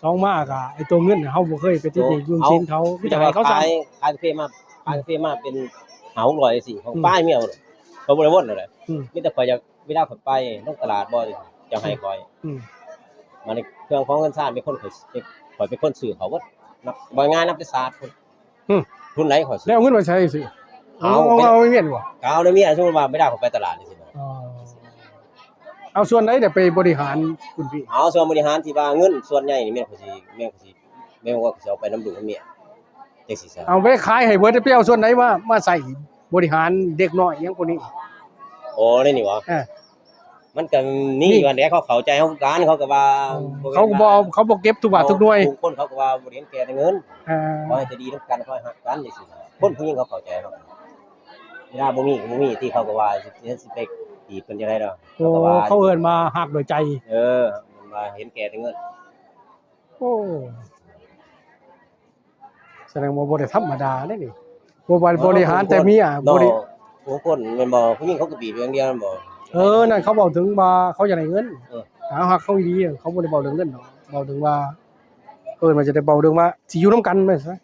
ສອງມາກໍໄອ້ຕົວເງິນເຮົາບໍ່ເຄີຍໄປຕິດໜີ້ຢືມສິນເຂົາ ມີແຕ່ໃຫ້ເຂົາ ຂາຍ ຂາຍກາເຟມາ ຂາຍກາເຟມາເປັນຫ້າຫົກຮ້ອຍຈັ່ງຊີ້ ຂອງ ອືມ ປ້າຍເມຍ ຂ້ອຍບໍ່ໄດ້ວົນເລີຍ ອືມ ມີແຕ່ຂ້ອຍຢາກ ເວລາຂ້ອຍໄປລົງຕະຫຼາດບໍ່ ເຈົ້າໃຫ້ຂ້ອຍ ອືມ ບາດນີ້ເຄື່ອງຂອງເຮືອນຊານເປັນຄົນ ຂ້ອຍ ຂ້ອຍເປັນຄົນຊື້ເຂົາເບິດ ນັບ ບໍ່ງ່າຍ ນັບແຕ່ສາດພຸ້ນ ອືມ ທຸນໃດຂ້ອຍຊື້ ແລ້ວເອົາເງິນໄປໃສຊື້ ເອົາ ເອົາ ເອົາໄປເມຍບໍ່ ກໍເອົານຳເມຍ ສົມມຸດວ່າເວລາຂ້ອຍໄປຕະຫຼາດຈັ່ງຊີ້ນະ ອໍ ເອົາສ່ວນໃດໄດ້ໄປບໍລິຫານຄຸນພີ່ ເອົາສ່ວນບໍລິຫານທີ່ວ່າເງິນສ່ວນໃຫຍ່ນີ້ແມ່ນຂ້ອຍຊິ ແມ່ນຂ້ອຍຊິ ແມ່ນວ່າຊິເອົາໄປນຳລູກນຳເມຍ ຈັ່ງຊີ້ຊະ ເອົາໄປຂາຍໃຫ້ເບິດ ໄປເອົາສ່ວນໃດມາ ມາໃສ່ບໍລິຫານເດັກນ້ອຍຫຍັງພວກນີ້ ໂອ້ ໃນນີ້ຫວາ ເອີ ມັນກໍມີ ມີຢູ່ຫັ້ນແຫຼະ ເຂົາເຂົ້າໃຈເຮົາຄືກັນ ເຂົາກໍວ່າ ເອີ ບໍ່ແມ່ນ ເຂົາກໍບໍ່ເອົາ ວ່າ ເຂົາບໍ່ເກັບທຸກບາດທຸກໜ່ວຍ ບາງຄົນເຂົາກໍວ່າບໍ່ໄດ້ເຫັນແກ່ແຕ່ເງິນ ເອີ ຂໍໃຫ້ແຕ່ດີນຳກັນ ຂໍໃຫ້ຮັກກັນຈັ່ງຊີ້ນະ ຄົນຜູ້ຍິງເຂົາເຂົ້າໃຈເນາະ ເວລາບໍ່ມີກໍບໍ່ມີຕິ ເຂົາກໍວ່າຊິ ຊິໄປຈີບເພິ່ນຈັ່ງໃດດອກ ໂອ້ ເຂົາກໍວ່າ ເຂົາເອີ້ນວ່າຮັກດ້ວຍໃຈ ເອີ ວ່າເຫັນແກ່ແຕ່ເງິນ ໂອ້ ສະແດງວ່າບໍ່ໄດ້ທຳມະດາເດ້ນີ້ ບໍ່ວ່າບໍລິຫານແຕ່ເມຍ ເນາະ ບໍລິ ບາງຄົນແມ່ນບໍ່ ຜູ້ຍິງເຂົາກໍບີບຢ່າງດຽວແມ່ນບໍ່ ເອີ ນັ້ນເຂົາເວົ້າເຖິງວ່າເຂົາຢາກໄດ້ເງິນ ເອີ ຖ້າເຮົາຮັກເຂົາອີ່ຫຼີ ເຂົາບໍ່ໄດ້ເວົ້າເລື່ອງເງິນດອກ ເວົ້າເຖິງວ່າ ເອີ້ນວ່າຈະໄດ້ເວົ້າເລື່ອງວ່າຊິຢູ່ນຳກັນແມ່ນຊະ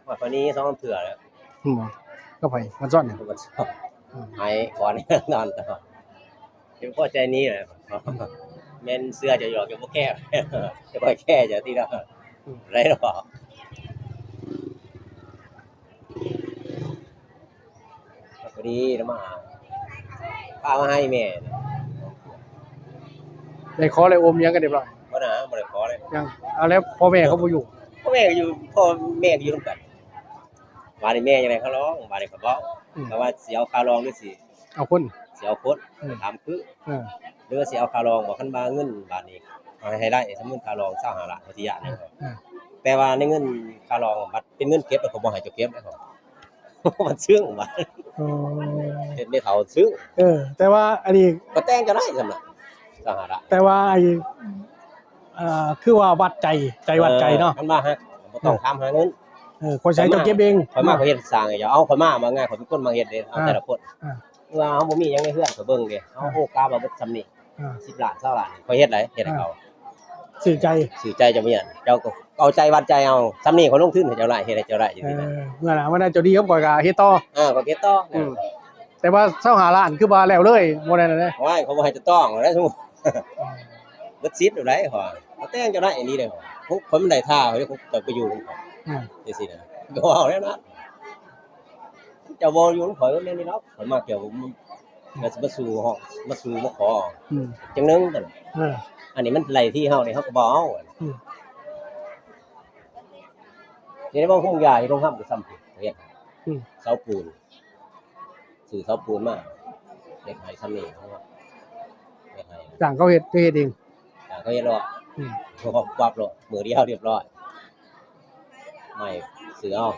ວ່າປານນີ້ສອງສາມເທື່ອແລ້ວ ແມ່ນບໍ່ ກັບໃຜ ມັນຊ້ອນ ມັນຊ້ອນ ອືມ ໃຫ້ກ່ອນນອນຕໍ່ ເຈົ້າພໍໃຈນີ້ແຫຼະ ແມ່ນເຊື່ອເຈົ້າຢູ່ດອກ ເຈົ້າບໍ່ແກ້ ເຈົ້າບໍ່ແກ້ເຈົ້າຕິດອກ ອືມ ໄດ້ດອກ ພໍດີລະມາ ພາມາໃຫ້ແມ່ ໄດ້ຂໍໄດ້ອົມຫຍັງກັນຮຽບຮ້ອຍ ບໍ່ນະ ບໍ່ໄດ້ຂໍເລີຍ ຍັງ ເອົາແລ້ວພໍ່ແມ່ເຂົາບໍ່ຢູ່ ພໍ່ແມ່ກໍຢູ່ ພໍ່ແມ່ກໍຢູ່ນຳກັນ ບາດນີ້ແມ່ຈັ່ງໃດ ເຂົາຮ້ອງ ບາດນີ້ເຂົາເວົ້າ ອືມ ເຂົາວ່າຊິເອົາຄ່າລອງ ຫຼືຊິ ເອົາຄົນ ຊິເອົາຄົນ ເອີ ຖາມຄື ເອີ ຫຼືວ່າຊິເອົາຄ່າລອງບໍ່ ຄັນວ່າເງິນບາດນີ້ ເອົາໃຫ້ໄດ້ ສົມມຸດຄ່າລອງຊາວຫ້າລ້ານ ເຂົາຊິຢ້ານ ເອີ ເອີ ແຕ່ວ່າໃນເງິນຄ່າລອງບັດເປັນເງິນເກັບ ເຂົາບໍ່ໃຫ້ເຈົ້າເກັບເດ້ ເຂົາ ມັນຊຶ້ງບັດ ເອີ ເຮັດໃຫ້ເຖົ້າຊຶ້ງ ເອີ ແຕ່ວ່າອັນນີ້ ກໍແຕ່ງກໍໄດ້ຊັ້ນນະ ຊາວຫ້າລ້ານ ແຕ່ວ່າໄອ້ ອ່າ ຄືວ່າວັດໃຈ ໃຈວັດໃຈເນາະ ເອີ ຄັນວ່າຮັກ ບໍ່ຕ້ອງ ເອີ ຖາມຫາເງິນ ເອີ ຂ້ອຍໃຊ້ເຈົ້າເກັບເອງ ຂ້ອຍມາ ຂ້ອຍເຮັດສ້າງໃຫ້ເຈົ້າ ເອົາ ຂ້ອຍມາ ວ່າງ່າຍ ຂ້ອຍເປັນຄົນມັກເຮັດເດ້ ເອົາ ອ່າ ແຕ່ລະຄົນ ອ່າ ເວລາເຮົາບໍ່ມີຫຍັງໃນເຮືອນ ຂ້ອຍເບິ່ງເດ້ ເຮົາ ອ່າ ໂອ້ ກາວ່າເບິດສ່ຳນີ້ ອ່າ ສິບລ້ານ ຊາວລ້ານ ຂ້ອຍເຮັດໄດ໋ ເຮັດໃຫ້ເຂົາ ອ່າ ຊື່ໃຈ ຊື່ໃຈເຈົ້າເມຍ ເຈົ້າກໍເອົາໃຈວັດໃຈເອົາ ສ່ຳນີ້ຂ້ອຍລົງທຶນໃຫ້ເຈົ້າໄດ້ ເຮັດໃຫ້ເຈົ້າໄດ້ ເອີ ຈັ່ງຊີ້ນະ ເມື່ອໜ້າ ເມື່ອໃດເຈົ້າດີກັບຂ້ອຍກໍເຮັດຕໍ່ ເອີ ຂ້ອຍເຮັດຕໍ່ ອືມ ແຕ່ວ່າຊາວຫ້າລ້ານ ຄືວ່າແລ້ວເລີຍ ບໍ່ໄດ້ແນວໃດ ໂອ້ຍ ເຂົາບໍ່ໃຫ້ເຈົ້າຕ້ອງແລ້ວ ສົມມຸດ ເບິດສິດຢູ່ໃດ໋ ຂ້ອຍ ເຂົາແຕ່ງເຈົ້າໄດ້ອີ່ຫຼີເດ້ ຂອງຂ້ອຍມັນໄດ້ທ່າ ຂ້ອຍກໍໄປຢູ່ຂອງຂ້ອຍ ອືມ ຈັ່ງຊີ້ນະ ກໍເວົ້າແນວນັ້ນ. ເຈົ້າບໍ່ຢູ່ນຳຂ້ອຍແນວນີ້ດອກ ຂ້ອຍມາກ່ຽວ ມາ ມາສູ່ ມາສູ່ມາຂໍ ອືມ ຈັ່ງໜຶ່ງນັ້ນ ເອີ ອັນນີ້ມັນໄລ່ທີ່ເຮົານີ້ ເຮົາກໍບໍ່ເອົາ ອືມ ນີ້ໄດ້ເວົ້າ ໂຮງຢາ ໂຮງຮຳກໍສ່ຳເຮັດ ອືມ ເສົາປູນ ຊື້ເສົາປູນມາ ເຮັດໃຫ້ສ່ຳນີ້ ເຮັດໃຫ້ ຈ້າງເຂົາເຮັດ ຫຼືເຮັດເອງ? ຈ້າງເຂົາເຮັດໂລດ ອືມ ປັບໂລດ ມື້ດຽວຮຽບຮ້ອຍ ໄມ້ຊື້ເອົາ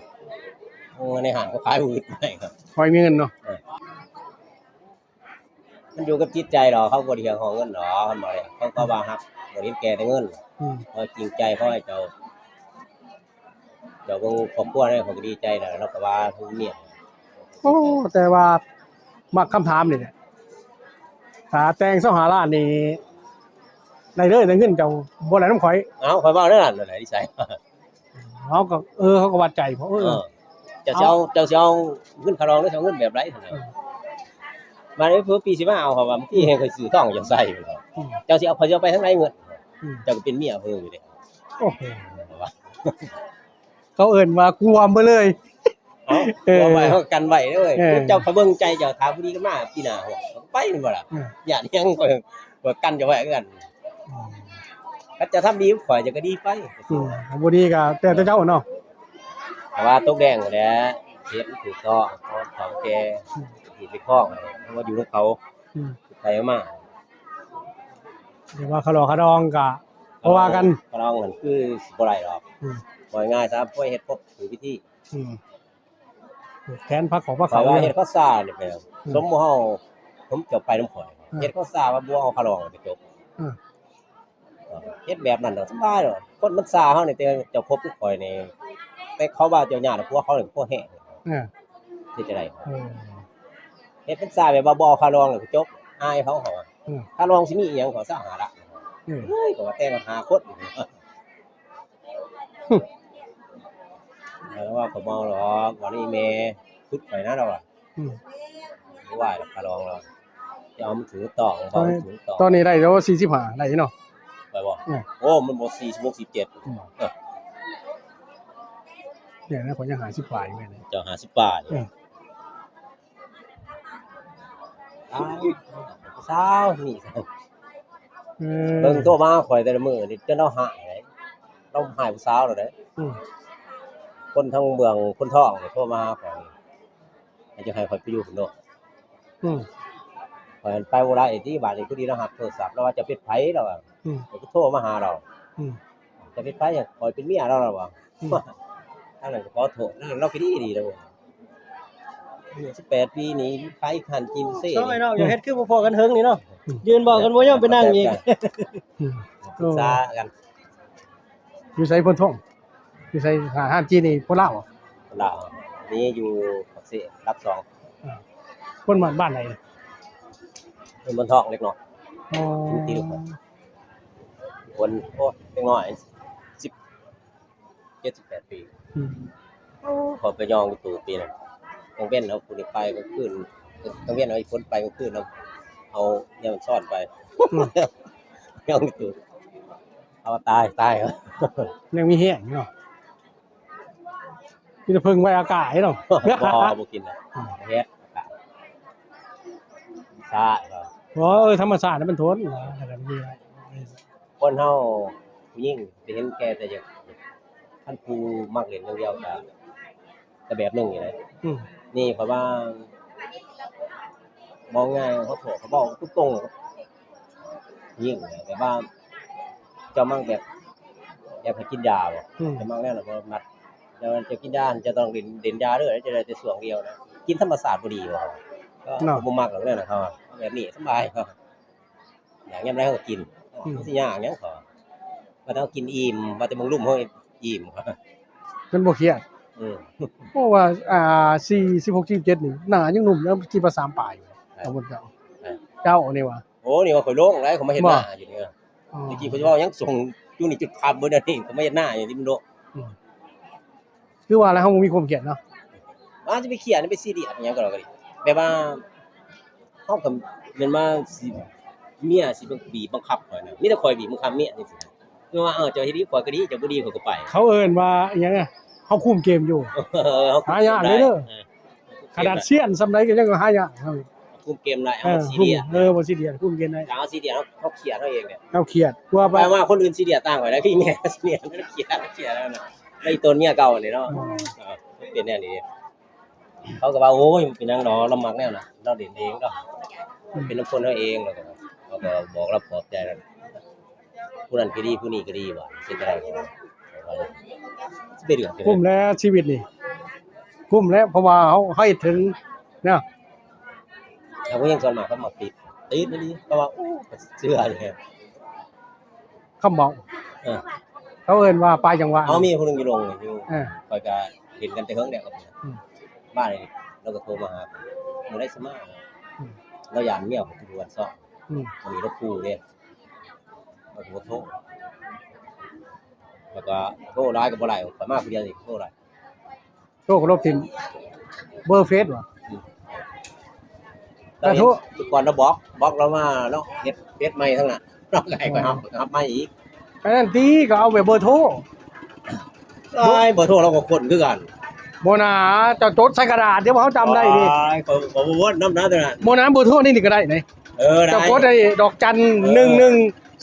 ເງິນໃນຮ້ານເຂົາຂາຍບໍ່ອຶດໃຫ້ ພໍມີເງິນເນາະ ເອີ ມັນຢູ່ກັບຈິດໃຈດອກ ເຂົາບໍ່ໄດ້ຮຽກຮ້ອງເງິນດອກ ຄັນບໍ່ໄດ້ ເຂົາກໍວ່າຮັກ ບໍ່ໄດ້ເຫັນແກ່ແຕ່ເງິນ ອືມ ເຂົາຈິງໃຈ ເຂົາໃຫ້ເຈົ້າ ເຈົ້າເບິ່ງຄອບຄົວແດ່ ຂ້ອຍກໍດີໃຈແລ້ວ ລາວກໍວ່າເປັນເມຍ ໂອ້ ແຕ່ວ່າມັກຄຳຖາມນີ້ແຫຼະ ຖ້າແຕ່ງຊາວຫ້າລ້ານນີ້ ໄດ້ເລີຍ ໄດ້ເງິນເຈົ້າບໍ່ໄດ້ນຳຂ້ອຍ ເອົ້າ ຂ້ອຍເວົ້າແນວນັ້ນແຫຼະ ນິໄສ ເຮົາກໍ ເອີ ເຮົາກໍວັດໃຈ ເອີ ເອີ ເຈົ້າຊິເອົາ ເຈົ້າຊິເອົາເງິນຄ່າດອງ ຫຼືຊິເອົາເງິນແບບໃດຫັ້ນນະ ອືມ ບາດນີ້ເພື່ອປີຊິມາເອົາ ເພາະວ່າບາງທີໃຫ້ຂ້ອຍຊື້ທອງເຈົ້າໃສ່ ອືມ ເຈົ້າຊິເອົາ ຂ້ອຍຊິເອົາໄປທາງໃດເງິນ ອືມ ເຈົ້າກໍເປັນເມຍຂ້ອຍຢູ່ເດ້ ໂອ້ໂຫ ເຂົາເອີ້ນວ່າກວມໄປເລີຍ ເອົ້າ ເອີ ກວມໄວ້ ເຮົາກັນໄວ້ເດີ ເອີ ເຈົ້າກໍເບິ່ງໃຈເຈົ້າ ຖ້າບໍ່ດີກໍມາປີໜ້າ ໄປແມ່ນບໍ່ລະ ເອີ ຢ້ານຫຍັງ ຂ້ອຍ ຂ້ອຍກັນເຈົ້າໄວ້ຄືກັນ ອືມ ຄັນເຈົ້າທຳດີກັບຂ້ອຍ ເຈົ້າກໍດີໄປ ອືມ ບໍ່ດີກໍແຕ່ ແຕ່ເຈົ້າເນາະ ແຕ່ວ່າຕົກແດງຫັ້ນແຫຼະ ເຮັດມັນຖືກຕ້ອງ ຂອງເຖົ້າແກ່ ອືມ ທີ່ໄປຄອງ ເພາະວ່າຢູ່ນຳເຂົາ ອືມ ໄປມາ ແຕ່ວ່າຄ່າຫຼໍ່ຄ່າດອງກໍບໍ່ວ່າກັນ ຄ່າດອງຫັ້ນຄືຊິບໍ່ໄດ້ດອກ ອືມ ເວົ້າງ່າຍໆຊະ ບໍ່ເຮັດຄົບຖືກວິທີ ອືມ ແຂນພັກຂອງພວກເຂົາ ເຂົາວ່າເຮັດເຂົາຊ້ານີ້ແບບ ອືມ ສົມມຸດເຮົາ ສົມເຈົ້າໄປນຳຂ້ອຍ ອືມ ເຮັດເຂົາຊ້າວ່າບໍ່ເອົາຄ່າດອງກໍຈົບ ອືມ ເຮັດແບບນັ້ນນະສະບາຍດອກ ຄົນມັນຊ້າເຮົານີ້ ແຕ່ເຈົ້າຄົບກັບຂ້ອຍນີ້ ແຕ່ເຂົາວ່າເຈົ້າຍາດຜົວເຂົານີ້ພໍແຮງ ເອີ ເຮັດຈັ່ງໃດ ເອີ ເຮັດມັນຊ້າແບບວ່າບໍ່ເອົາຄ່າດອງກໍຈົບ ອາຍເຂົາ ເຂົາວ່າ ອືມ ຄ່າດອງຊິມີອີ່ຫຍັງ ເຂົາຊາວຫ້າລ້ານ ອືມ ເອີຍ ກໍວ່າແຕ່ງກັນຫ້າຄົນ ແລ້ວວ່າຂ້ອຍເມົາດອກ ວ່ານີ້ແມ່ຂຸດຂ້ອຍນະ ລາວວ່າ ອືມ ບໍ່ວ່າດອກຄ່າດອງລາວ ຈະເອົາມັນຖືກຕ້ອງ ເອົາມັນຖືກຕ້ອງ ຕອນນີ້ໄດ້ແລ້ວສີ່ສິບຫ້າ ໄດ້ຢູ່ເນາະ ໄດ້ບໍ່? ອືມ ໂອ້ ມັນບໍ່ສີ່ສິບຫົກ ສີ່ສິບເຈັດ ອືມ ເອີ ເອີ ເຈົ້າຫ້າສິບປາຍ ອືມ ສາວນີ້ ເອີ ເບິ່ງໂທມາຫາຂ້ອຍແຕ່ລະມື້ນີ້ ຈົນລາວຮ້າຍເດ້ ລາວຮ້າຍຜູ້ສາວແລ້ວເດ້ ອືມ ຄົນທາງເມືອງໂພນທອງນີ້ໂທມາຫາຂ້ອຍ ເຂົາຈະໃຫ້ຂ້ອຍໄປຢູ່ພຸ້ນໂລດ ອືມ ຂ້ອຍໄປບໍ່ໄດ້ຕິ ບາດນີ້ພໍດີລາວຮັບໂທລະສັບ ລາວວ່າ ເຈົ້າເປັນໃຜ? ລາວວ່າ ອືມ ຂ້ອຍກໍໂທມາຫາລາວ ອືມ ເຈົ້າເປັນໃຜ? ຂ້ອຍເປັນເມຍລາວ ລາວວ່າ ອືມ ທາງນັ້ນກໍຂໍໂທດ ລາວກໍດີດີລາວ ອາຍຸສິບແປດປີນີ້ ຂາຍຮ້ານຈີນເຊ ນ້ອງອ້າຍນ້ອງ ຢ່າເຮັດຄືບໍ່ພໍ້ກັນເຖິງນີ້ເນາະ ອືມ ຢືນເວົ້າກັນບໍ່ຍອມໄປນັ່ງອີກ ອືມ ປຶກສາກັນ ຢູ່ໃສໂພນທອງ? ຢູ່ໃສ? ຮ້ານຈີນນີ້ຄົນລາວບໍ່? ຄົນລາວ ນີ້ຢູ່ປາກເຊ ຫຼັກສອງ ອ່າ ຄົນບ້ານ ບ້ານໃດ? ຄົນບ້ານທອງເລັກນ້ອຍ ອໍ ຢູ່ທີ່ລູກ ຄົນ ໂອ້ ເດັກນ້ອຍ ສິບເຈັດ ສິບແປດປີ ອືມ ໂອ້ ຂ້ອຍໄປຍ່ອງຢູ່ຕູ້ປີນັ້ນ ກາງເວັນເອົາຜູ້ນີ້ໄປ ກາງຄືນ ກາງເວັນເອົາອີ່ຄົນໄປ ກາງຄືນເອົາ ເອົາແນວມັນຊ້ອນໄປ ອືມ ຍ່ອງຢູ່ຕູ້ ເອົາຕາຍ ຕາຍ ຍັງມີແຮງຢູ່ເນາະ ມີແຕ່ເພິ່ງໄວ້ອາກາດເນາະ ບໍ່ ບໍ່ກິນນະ ອືມ ເຮັດອາກາດ ຊາ ເອີ ທຳມະຊາດມັນທົນ ຄົນເຮົາຜູ້ຍິງໄປເຫັນແກ່ແຕ່ຢາກ ຄັນຜູ້ມັກຫຼິ້ນຢ່າງດຽວກະ ກະແບບໜຶ່ງນີ້ແຫຼະ ອືມ ນີ້ຂ້ອຍວ່າ ເວົ້າງ່າຍ ເຂົາໂທດ ເຂົາເວົ້າຕົງໆ ຍິງແບບວ່າ ເຈົ້າມັກແບບ ແບບໃຫ້ກິນຢາບໍ່? ອືມ ເຈົ້າມັກແນວນັ້ນບໍ່? ມັກ ແຕ່ວ່າເຈົ້າກິນຢາຫັ້ນ ເຈົ້າຕ້ອງຫຼິ້ນ ຫຼິ້ນຢາເດີ ເຈົ້າໄດ້ແຕ່ຊ່ວງດຽວນະ ກິນທຳມະຊາດບໍ່ດີບໍ່? ເນາະ ເຂົາບໍ່ມັກດອກແນວນັ້ນ ເຂົາວ່າ ແບບນີ້ສະບາຍ ເຂົາວ່າ ຢາກຍາມໃດເຮົາກໍກິນ ອືມ ມັນຊິຍາກຫຍັງ ເຂົາວ່າ ວ່າແຕ່ເຮົາກິນອີ່ມ ວ່າແຕ່ເບິ່ງລຸ່ມເຮົາອີ່ມ ມັນບໍ່ຄຽດ ອືມ ເພາະວ່າ ອ່າ ສີ່ສິບຫົກ ສີ່ສິບເຈັດນີ້ ໜ້າຍັງໜຸ່ມ ຍັງຄິດວ່າສາມປາຍຢູ່ ເອີ ເຈົ້າ ເຈົ້ານີ້ວ່າ ໂອ້ ນີ້ວ່າຂ້ອຍລົງໄດ໋ ຂ້ອຍມາເຮັດນາຢູ່ນີ້ ອໍ ແຕ່ກີ້ຂ້ອຍເວົ້າຍັງສົ່ງຢູ່ນີ້ຈົນຄ່ຳເບິດອັນນີ້ ຂ້ອຍມາເຮັດນາຢູ່ນີ້ມັນໂດະ ອືມ ຄືວ່າແລ້ວ ເຮົາບໍ່ມີຄວາມຄຽດເນາະ ວ່າຈະໄປຄຽດ ໄປຊີຣຽສຫຍັງກໍດອກ ແບບວ່າ ເຮົາກໍແມ່ນວ່າຊິ ເມຍຊິໄປບີບບັງຄັບຂ້ອຍນະ ມີແຕ່ຂ້ອຍບີບບັງຄັບເມຍຈັ່ງຊີ້ນະ ຄືວ່າ ເອີ ເຈົ້າເຮັດດີ ຂ້ອຍກໍດີ ເຈົ້າບໍ່ດີ ຂ້ອຍກໍໄປ. ເຂົາເອີ້ນວ່າອີ່ຫຍັງນະ ເຮົາຄຸມເກມຢູ່. ເອີ ເຮົາຄຸມ ຫາຍາກເລີຍເດີ. ເອີ ຄຸມເກມໄດ້ ຂະໜາດຊຽນສ່ຳໃດກໍຍັງຫາຍາກ. ເຮົາຄຸມເກມໄດ້ ເຮົາ ເອີ ບໍ່ຊີຣຽສ ເອີ ບໍ່ຊີຣຽສ ຄຸມເກມໄດ້. ຖ້າເຮົາຊີຣຽສ ເຮົາ ເຮົາຄຽດເຮົາເອງເດ. ເຮົາຄຽດ ວ່າໄປ ແປວ່າຄົນອື່ນຊີຣຽສຕ່າງໄປແລ້ວ ພີ່ແມ່ກໍຊີຣຽສ ຄຽດ ຄຽດແລ້ວນະ ໄດ້ຕົນເມຍເກົ່ານີ້ເນາະ. ເອີ ເອີ ມັນເປັນແນວນີ້ເດ້. ເຂົາກໍວ່າ ໂອ້ຍ ມັນເປັນຫຍັງດອກ ລາວມັກແນວນັ້ນ ລາວຫຼິ້ນເອງດອກ ອືມ ເປັນນຳຄົນເຮົາເອງ. ແລ້ວກໍ ເຮົາກໍບອກລາວ ປອບໃຈລາວ ຜູ້ນັ້ນກໍດີ ຜູ້ນີ້ກໍດີວ່າ ເຮັດຈັ່ງໃດ ເປັນເລື່ອງ ຄຸ້ມແລ້ວຊີວິດນີ້ ຄຸ້ມແລ້ວ ເພາະວ່າເຮົາ ເຮົາເຮັດເຖິງນະ. ແລ້ວຜູ້ຍິງສ່ວນມາກເຂົາມັກຕິດ ຕິດອີ່ຫຼີ ເພາະວ່າ ໂອ້ ເຊື່ອເລີຍ. ຄຳເວົ້າ ເອີ ເຂົາເອີ້ນວ່າປາຍຈັງຫວະ. ເຮົາມີຜູ້ໜຶ່ງຢູ່ລົງຢູ່ ເອີ ຂ້ອຍກໍເຫັນກັນແຕ່ເຫິງແລ້ວກັບ ອືມ ບ້ານນີ້ ລາວກໍໂທມາຫາ ມື້ໃດຊິມາ ອືມ ລາວຢ້ານເມຍຂ້ອຍຢູ່ວັນຊອກ ອືມ ມື້ນີ້ລາວຂູ່ເດ້ ລາວກໍບໍ່ໂທ ແລ້ວກໍໂທຫຼາຍກໍບໍ່ໄດ້ ຂ້ອຍມາຜູ້ດຽວນີ້ໂທໄດ້. ໂທກໍລົບຖິ້ມ ເບີເຟສຫວາ? ອືມ ແລ້ວໂທ ແຕ່ກ່ອນລາວບລັອກ ບລັອກລາວມາເນາະ ເຮັດເຟສໃໝ່ທັງນັ້ນ ລາວກໍໃຫ້ຂ້ອຍຮັບ ອືມ ຮັບໃໝ່ອີກ. ອັນນັ້ນຕິ ກໍເອົາແບບເບີໂທ. ໂອ້ຍ ເບີໂທລາວກໍຄົ້ນຄືກັນ. ບໍ່ນາ ເຈົ້າຈົດໃສ່ກະດາດ ດຽວເຮົາຈຳໄດ້ນີ້. ໂອ້ຍ ຂ້ອຍ ຂ້ອຍບໍ່ເວົ້ານຳນະຕົວນັ້ນ. ບໍ່ນາ ເບີໂທໃນນີ້ກໍໄດ້ໃດ. ເອີ ໄດ້ ເຈົ້າກົດໄອ້ດອກຈັນ ເອີ ໜຶ່ງໜຶ່ງ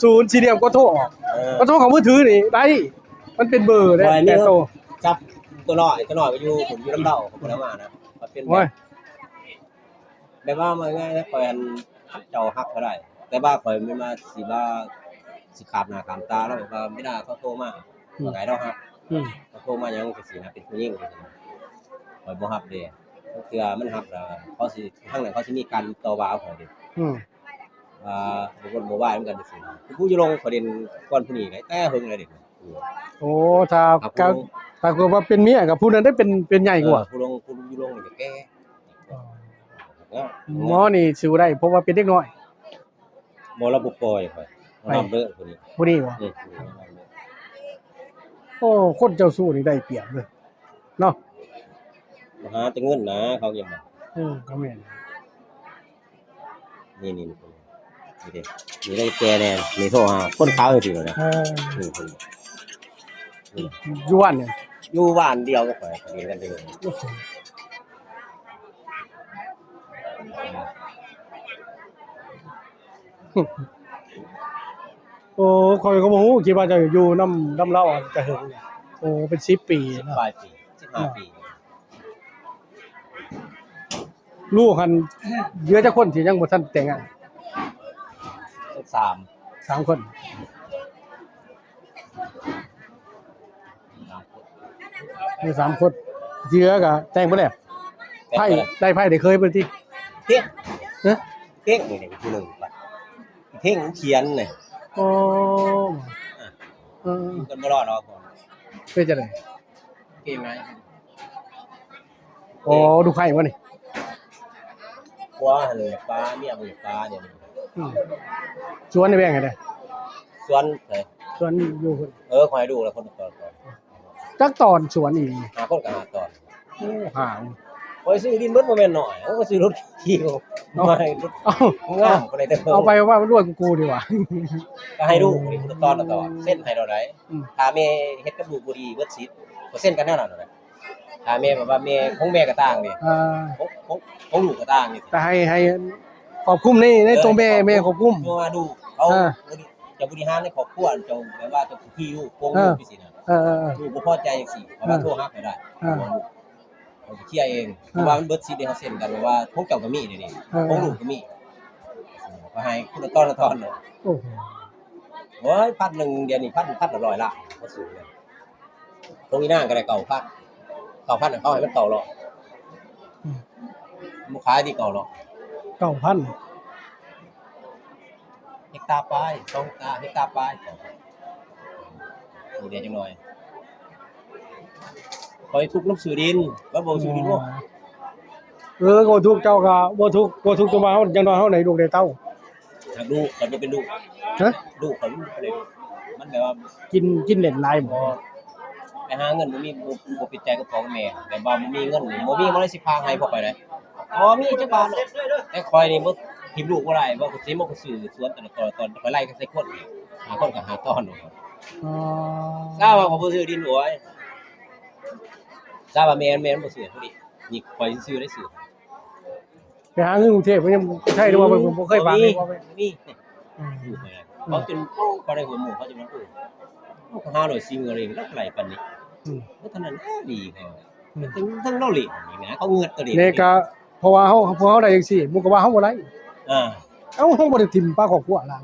ສູນ ສີ່ຫຼ່ຽມ ກົດໂທອອກ. ເອີ ກໍໂທເຂົ້າມືຖືນີ້ໄດ້ ມັນເປັນເບີເດ້. ແຕ່ໂຕ ຈັບຕົວນ້ອຍ ຕົວນ້ອຍກໍຢູ່ ຢູ່ນຳເຮົາ ເຂົາບໍ່ໄດ້ມານະ ມັນເປັນແບບ ໂອ້ຍ ແບບວ່າເວົ້າງ່າຍໆ ຂ້ອຍ ອັນ ເຈົ້າຮັກກໍໄດ້ ແຕ່ວ່າຂ້ອຍແມ່ນວ່າຊິວ່າ ຊິຂາມໜ້າຂາມຕາລາວ ແບບວ່າເວລາເຂົາໂທມາ ອືມ ວ່າໄງລາວຮັກ ອືມ ເຂົາໂທມາຫຍັງຈັ່ງຊີ້ນະ ເປັນຜູ້ຍິງຈັ່ງຊີ້ນະ ຂ້ອຍບໍ່ຮັບເດ້. ບາງເທື່ອມັນຮັບລະ ເຂົາຊິ ທາງນັ້ນເຂົາຊິມີການຕໍ່ວ່າເຮົາເດ້. ອືມ ອ່າ ບໍ່ວົນບໍ່ວາຍນຳກັນຈັ່ງຊີ້ນະ. ຜູ້ຢູ່ລົງຂ້ອຍເດັ່ນກ່ອນຜູ້ນີ້ໄດ ແຕ່ເຫິງແລ້ວເດ້. ໂອ້ ຖ້າ ຖ້າເກີດວ່າເປັນເມຍກໍຜູ້ນັ້ນໄດ້ເປັນ ເປັນໃຫຍ່ກວ່າ. ເອີ ຜູ້ລົງ ຜູ້ຢູ່ລົງນີ້ກໍແກ່. ອໍ ເນາະ ໝໍນີ້ສູ້ໄດ້ ເພາະວ່າເປັນເດັກນ້ອຍ. ໝໍລາວບໍ່ປ່ອຍຂ້ອຍ. ໃຜ? ນຳເດີຜູ້ນີ້ ຜູ້ນີ້ຫວາ? ອືມ ໂອ້ ຄົນເຈົ້າຊູ້ນີ້ໄດ້ປຽບເດີເນາະ. ຫາແຕ່ເງິນນະ ເຂົາຍັງວ່າ. ເອີ ກໍແມ່ນ. ນີ້ ນີ້ ນີ້ເດ້ ນີ້ໄດ້ແກ່ແດ່ ນີ້ໂທຫາຄົນຂາວຈັ່ງຊີ້ແຫຼະນະ. ເອີ ນີ້ ນີ້ ຢູ່ບ້ານນີ້ ຢູ່ບ້ານດຽວກັບຂ້ອຍ ເຫັນກັນເດ້. ໂອ້ ຂ້ອຍກໍບໍ່ຮູ້ ຄິດວ່າເຈົ້າຢູ່ນຳ ນຳລາວແຕ່ເຫິງ. ໂອ້ ເປັນສິບປີ ສິບ ເນາະ ປາຍປີ ສິບຫ້າ ເນາະ ປີ. ລູກຫັ້ນເຫຼືອຈັກຄົນທີ່ຍັງບໍ່ທັນແຕ່ງງານ? ສາມ ສາມຄົນ ສາມຄົນ ມີສາມຄົນ ທີ່ເຫຼືອກໍແຕ່ງໄປແລ້ວ. ແຕ່ງໄປແລ້ວ ໄພ ໄດ້ໄພໄດ້ເຄີຍເພິ່ນຕິ? ເພັງ ຮະ? ເພັງນີ້ຜູ້ໜຶ່ງ ເພັງຂຽນນີ້. ອໍ ເອີ ຢູ່ກັນບໍ່ລອດດອກ. ເປັນຈັ່ງໃດ? ເກມໄງ? ອໍ ລູກໃພ້ບໍ່ນີ້? ຜົວຫັ້ນປາ ເມຍບໍ່ປາດຽວນີ້. ອືມ ສວນນີ້ແບ່ງໃຫ້ເດ້. ສວນໃສ? ສວນຢູ່ພຸ້ນ. ເອີ ຂ້ອຍໃຫ້ລູກລະຄົນຕໍ່ ຕໍ່ ຈັກຕອນສວນອີກ? ຫ້າຄົນກໍຫ້າຕອນ. ໂອ້ ຫ້າ ຂ້ອຍຊື້ດິນເບິດບໍ່ແມ່ນໜ້ອຍ. ໂອ້ ຂ້ອຍຊື້ລົດຂີ່ ເອົາ ມາໃຫ້ລົດ ເອົາ ງາມປານໃດ ແຕ່ ເອົາໄປວ່າລວຍກວ່າກູນີ້ຫວາ? ກໍໃຫ້ລູກນີ້ຄົນລະຕອນລະຕອນ ເຊັນໃຫ້ເທົ່າໃດ. ອືມ ຖ້າແມ່ເຮັດກັບລູກບໍ່ດີ ເບິດສິດ ກໍເຊັນກັນແນວນັ້ນແຫຼະ. ຖ້າແມ່ແບບວ່າແມ່ຂອງແມ່ກໍຕ່າງເດ້ ອ່າ ຂອງ ຂອງ ຂອງລູກກໍຕ່າງນີ້ ແຕ່ໃຫ້ ໃຫ້ຄວບຄຸມໃນ ໃນ ເອີ ໂຕແມ່ ຄວບຄຸມ ແມ່ຄວບຄຸມ ເພາະວ່າລູກເຂົາ ອ່າ ຈະບໍລິຫານໃນຄອບຄົວ ເຈົ້າແບບວ່າເຈົ້າຜູ້ທີ່ລູກໂກງ ອ່າ ລູກຈັ່ງຊີ້ນະ. ເອີ ເອີ ເອີ ລູກບໍ່ພໍໃຈຈັ່ງຊີ້ ເຂົາວ່າ ອ່າ ໂທຫາຂ້ອຍໄດ້ ເອີ ເຂົາຊິເຄຍເອງ ອ່າ ເພາະວ່າມັນເບິດສິດໃຫ້ເຮົາເຊັນກັນ ແບບວ່າຂອງເຈົ້າກໍມີເດນີ້ ເອີ ຂອງລູກກໍມີ ກໍໃຫ້ຄົນລະຕອນລະຕອນເນາະ. ໂອ້ໂຫ ໂອ້ຍ ພັນໜຶ່ງ ດຽວນີ້ ພັນ ພັນລະຮ້ອຍລ້ານ ບໍ່ສູງເລີຍ. ຂອງອີນາງກໍໄດ້ເກົ້າພັນ ເກົ້າພັນ ເຂົາໃຫ້ມັນເກົ້າຮ້ອຍ ອືມ ບໍ່ຂາຍຕິເກົ້າຮ້ອຍ ເກົ້າພັນ ເຮັກຕາປາຍ ສອງເຮັກຕາ ເຮັກຕາປາຍ ນີ້ເດຈັກໜ່ອຍ ຂ້ອຍທຸກນຳຊື້ດິນ ວ່າບໍ່ຊື້ດິນບໍ່. ເອີ ບໍ່ທຸກ ເຈົ້າກໍບໍ່ທຸກ ບໍ່ທຸກ ແຕ່ວ່າເຮົາ ຢ່າງໜ້ອຍເຮົາໄດ້ລູກໄດ້ເຕົ້າ. ຫາກລູກ ຂ້ອຍບໍ່ເປັນລູກ ຮະ? ລູກຂ້ອຍມັນບໍ່ໄດ້ ມັນແບບວ່າ ກິນ ກິນເຫຼັ້ນຫຼາຍບໍ? ບໍ່ ໄປຫາເງິນບໍ່ມີ ບໍ່ ບໍ່ເປັນໃຈກັບພໍ່ກັບແມ່ ແບບວ່າບໍ່ມີເງິນນີ້ ບໍ່ມີບໍ່ໄດ້ຊິພາໃຫ້ພວກຂ້ອຍໄດ້ ບໍ່ມີຈັກບາດດອກ. ແຕ່ຂ້ອຍນີ້ບໍ່ຖິ້ມລູກບໍ່ໄດ້ ບໍ່ ຊິມາຊື້ສວນແຕ່ລະຕອນ ຕອນ ຂ້ອຍໄລ່ໃສ່ຄົນ ຫາຄົນກໍຫາຕອນ. ອໍ ຊາວວ່າເຂົາບໍ່ຊື້ດິນ ໂອ້ຍ ຊາວວ່າແມ່ນ ແມ່ນບໍ່ຊື້ຜູ້ນີ້ ນີ້ຂ້ອຍຊື່ໄດ້ຊື້ ໄປຫາເງິນກຸງເທບ ກໍຍັງໃຊ້ ຫຼືວ່າເພິ່ນບໍ່ເຄີຍຝາກ ບໍ່ມີ ບໍ່ມີ ອືມ ເຂົາຈົນ ໂອ້ ເຂົາໄດ້ຫົວໝູເຂົາຈະມາ ໂອ້ ເຮົາກໍຫາຮ້ອຍສີ່ຮ້ອຍເອງ ແລ້ວໄຫຼປານນີ້ ອືມ ບໍ່ເທົ່ານັ້ນແຫຼະ ດີເຂົາ ອືມ ເຖິງ ເຖິງເຮົາເລນນີ້ນະ ເຂົາເງືອດຕົວເລນ ນີ້ກະ ເພາະວ່າເຮົາ ພວກເຮົາໄດ້ຈັ່ງຊີ້ ໝູ່ກໍວ່າເຮົາບໍ່ໄດ້ ອ່າ ເອົ້າ ເຮົາບໍ່ໄດ້ຖິ້ມປາຄອບຄົວຫຼາຍ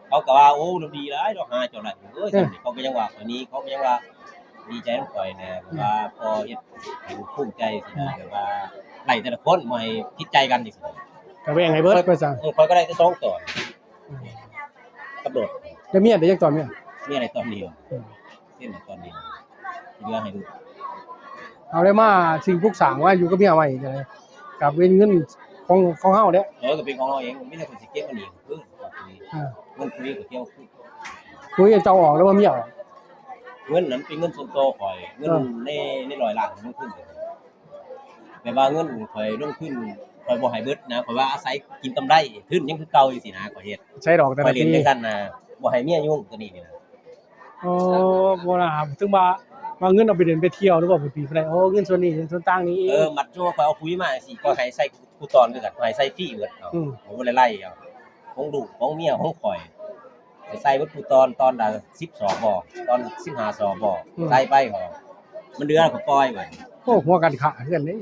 ເຂົາກໍວ່າ ໂອ້ ດີຫຼາຍດອກ ຫາເຈົ້າໄດ້ ເອີ ເອີ ເຂົາກໍຍັງວ່າ ອັນນີ້ເຂົາກໍຍັງວ່າ ດີໃຈນຳຂ້ອຍແດ່ ແບບວ່າພໍເຮັດໃຫ້ພູມໃຈຊີ້ນະ ແບບວ່າໄລ່ແຕ່ລະຄົນບໍ່ໃຫ້ຜິດໃຈກັນຈັ່ງຊີ້ ກໍແບ່ງໃຫ້ເບິດວ່າຊັ້ນ ເອີ ຂ້ອຍກໍໄດ້ແຕ່ສອງຕອນ ອືມ ກັບລົດ ແລ້ວເມຍໄດ້ຈັກຕອນເມຍ? ເມຍໄດ້ຕອນດຽວ ອືມ ເຊັນຕອນດຽວ ເຫຼືອໃຫ້ລູກ ເອົາແລ້ວມາສິ່ງປຸກສ້າງວ່າຢູ່ກັບເມຍໃໝ່ຈັ່ງໃດ ກໍເປັນເງິນຂອງ ຂອງເຮົາແຫຼະ ເອີ ກໍເປັນຂອງເຮົາເອງ ມີແຕ່ເພິ່ນຊິເກັບມານີ້ຄືນ ອ່າ ເງິນຄຸຍກໍເກັບຄືນ ຄຸຍເຈົ້າອອກ ຫຼືວ່າເມຍອອກ? ເງິນນັ້ນເປັນເງິນສ່ວນຕົວຂ້ອຍ ເງິນ ເອີ ໃນ ໃນຮ້ອຍລ້ານລົງທຶນ ແບບວ່າເງິນຂ້ອຍລົງທຶນ ຂ້ອຍບໍ່ໃຫ້ເບິດນະ ຂ້ອຍວ່າອາໄສກິນກຳໄລ ທຶນຍັງຄືເກົ່າຈັ່ງຊີ້ນະ ຂ້ອຍເຮັດ ໃຊ້ດອກແຕ່ລະປີ ຂ້ອຍຫຼິ້ນຈັ່ງຊັ້ນນະ ບໍ່ໃຫ້ເມຍຫຍຸ້ງຕົວນີ້ນີ້ນະ ໂອ້ ບໍ່ລະ ເຖິງວ່າ ວ່າເງິນເອົາໄປຫຼິ້ນໄປທ່ຽວ ຫຼືວ່າໄປປີໄປໄດ້ ໂອ້ ເງິນສ່ວນນີ້ ເງິນສ່ວນຕ່າງນີ້ ເອີ ມັດໂຈ ຂ້ອຍເອົາປຸຍມາຈັ່ງຊີ້ ຂ້ອຍໃຫ້ໃສ່ ຄູ່ຕອນຄືກັນ ຂ້ອຍໃສ່ຟຣີເບິດເນາະ ອືມ ບໍ່ໄດ້ໄລ່ເອົາ ຂອງລູກຂອງເມຍຂອງຂ້ອຍ ໃສ່ເບິດຄູ່ຕອນ ຕອນລະສິບສອງບໍ່ ຕອນສິບຫ້າສອງບໍ່ ອືມ ໃສ່ໄປ ມັນເດືອກໍປ່ອຍໄປ ໂອ້ ຫົວກັນຂ້າເຮືອນເດ້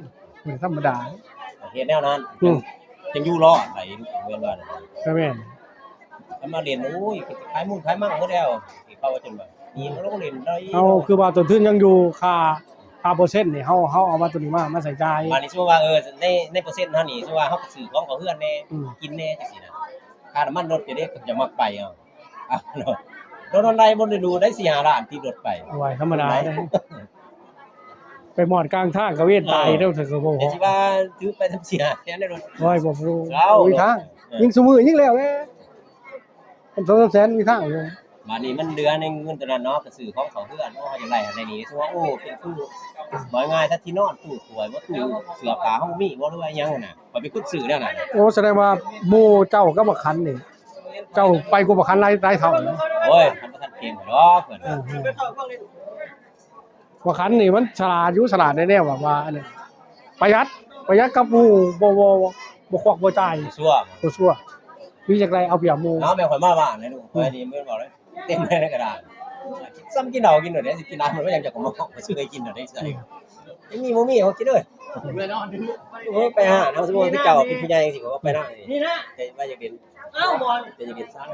ບໍ່ທຳມະດາ ເຮັດແນວນັ້ນ ອືມ ຈັ່ງຢູ່ລອດໄປ ເຮືອນວ່າ ກໍແມ່ນ ເອົາມາຫຼິ້ນ ໂອ້ຍ ຂາຍໝູນຂາຍມັງໝົດແລ້ວ ເຂົາວ່າຈັ່ງວ່າ ນີ້ເຮົາລົງຫຼິ້ນໄດ້ ເຮົາຄືວ່າຕົ້ນທຶນຍັງຢູ່ ຄ່າ ຄ່າເປີເຊັນນີ້ ເຮົາ ເຮົາເອົາມາຕົວນີ້ມາ ມາໃຊ້ຈ່າຍ ບາດນີ້ສົມມຸດວ່າ ເອີ ໃນ ໃນເປີເຊັນເຮົານີ້ ສົມມຸດວ່າເຮົາກໍຊື້ຂອງເຂົ້າເຮືອນແດ່ ອືມ ກິນແດ່ ຈັ່ງຊີ້ນະ ຄ່ານ້ຳມັນລົດ ຈະໄດ້ ຈະມັກໄປເອົາ ລົດຮອນໄດບໍ່ໄດ້ດູໄດ້ ສີ່ຫ້າລ້ານ ຕິດລົດໄປ ໂອ້ຍ ທຳມະດາເດ້ ໄປມອດກາງທາງກະເວນຕາຍແລ້ວ ເອີ ເຖິງກໍບໍ່ ແຕ່ຊິວ່າຖືໄປນຳເສຍແທນໄດ້ລົດ ໂອ້ຍ ບໍ່ຮູ້ ເອົາ ບໍ່ມີທາງ ເອີ ຍິ່ງຊຸມື້ຍິ່ງແລ້ວແຫຼະ ສອງສາມແສນມີທາງຢູ່ ບາດນີ້ມັນເຫຼືອໃນເງິນຕົວນັ້ນເນາະ ກໍຊື້ຂອງເຂົ້າເຮືອນ ເຮົາຢາກໄດ້ອັນໃດນີ້ ສົມມຸດວ່າ ໂອ້ ເປັນຕູ້ ເວົ້າງ່າຍໆ ຖ້າທີ່ນອນ ຕູ້ຖ້ວຍບໍ່ ຕູ້ເສື້ອຜ້າເຮົາມີບໍ່ ຫຼືວ່າຫຍັງຫັ້ນນະ ຂ້ອຍໄປຂຸດຊື້ແນວນັ້ນ ໂອ້ ສະແດງວ່າໝູ່ເຈົ້າກັບບັກຂັນນີ້ ເຈົ້າໄປກວ່າບັກຂັນຫຼາຍ ຫຼາຍເທົ່າ ໂອ້ຍ ຄັນບໍ່ທັນເກັ່ງດອກເພິ່ນ ເອີ ເອີ ບັກຂັນນີ້ມັນສະຫຼາດຢູ່ ສະຫຼາດໃນແນວແບບວ່າອັນນີ້ ປະຢັດ ປະຢັດກັບໝູ່ ບໍ່ ບໍ່ ບໍ່ຄວັກບໍ່ຈ່າຍ ບໍ່ຊົ່ວ ບໍ່ຊົ່ວ ມີຈັ່ງໃດເອົາປຽບໝູ່ ເອົາແມ່ນຂ້ອຍມາບ້ານໃດລູກ ອືມ ຂ້ອຍນີ້ແມ່ນເວົ້າເລີຍ ເຕັມໃນກະດານ ຊ້ຳກິນເຫຼົ້າກິນໂດດເດ້ ຊິກິນຫຼາຍມັນບໍ່ຍັງຈະກໍມາ ມາຊ່ວຍກິນໂດດເດ້ ອືມ ຍັງມີບໍ່ມີເຮົາກິນເດີ ໂອ້ຍ ໄປຫາເນາະ ສົມມຸດວ່າເຈົ້າເປັນຜູ້ໃຫຍ່ຈັ່ງຊີ້ ກໍໄປນຳ ນີ້ນະ ແຕ່ວ່າຢາກເປັນ ເອົ້າ ບໍ່ ແຕ່ຢາກເປັນຊ່າງ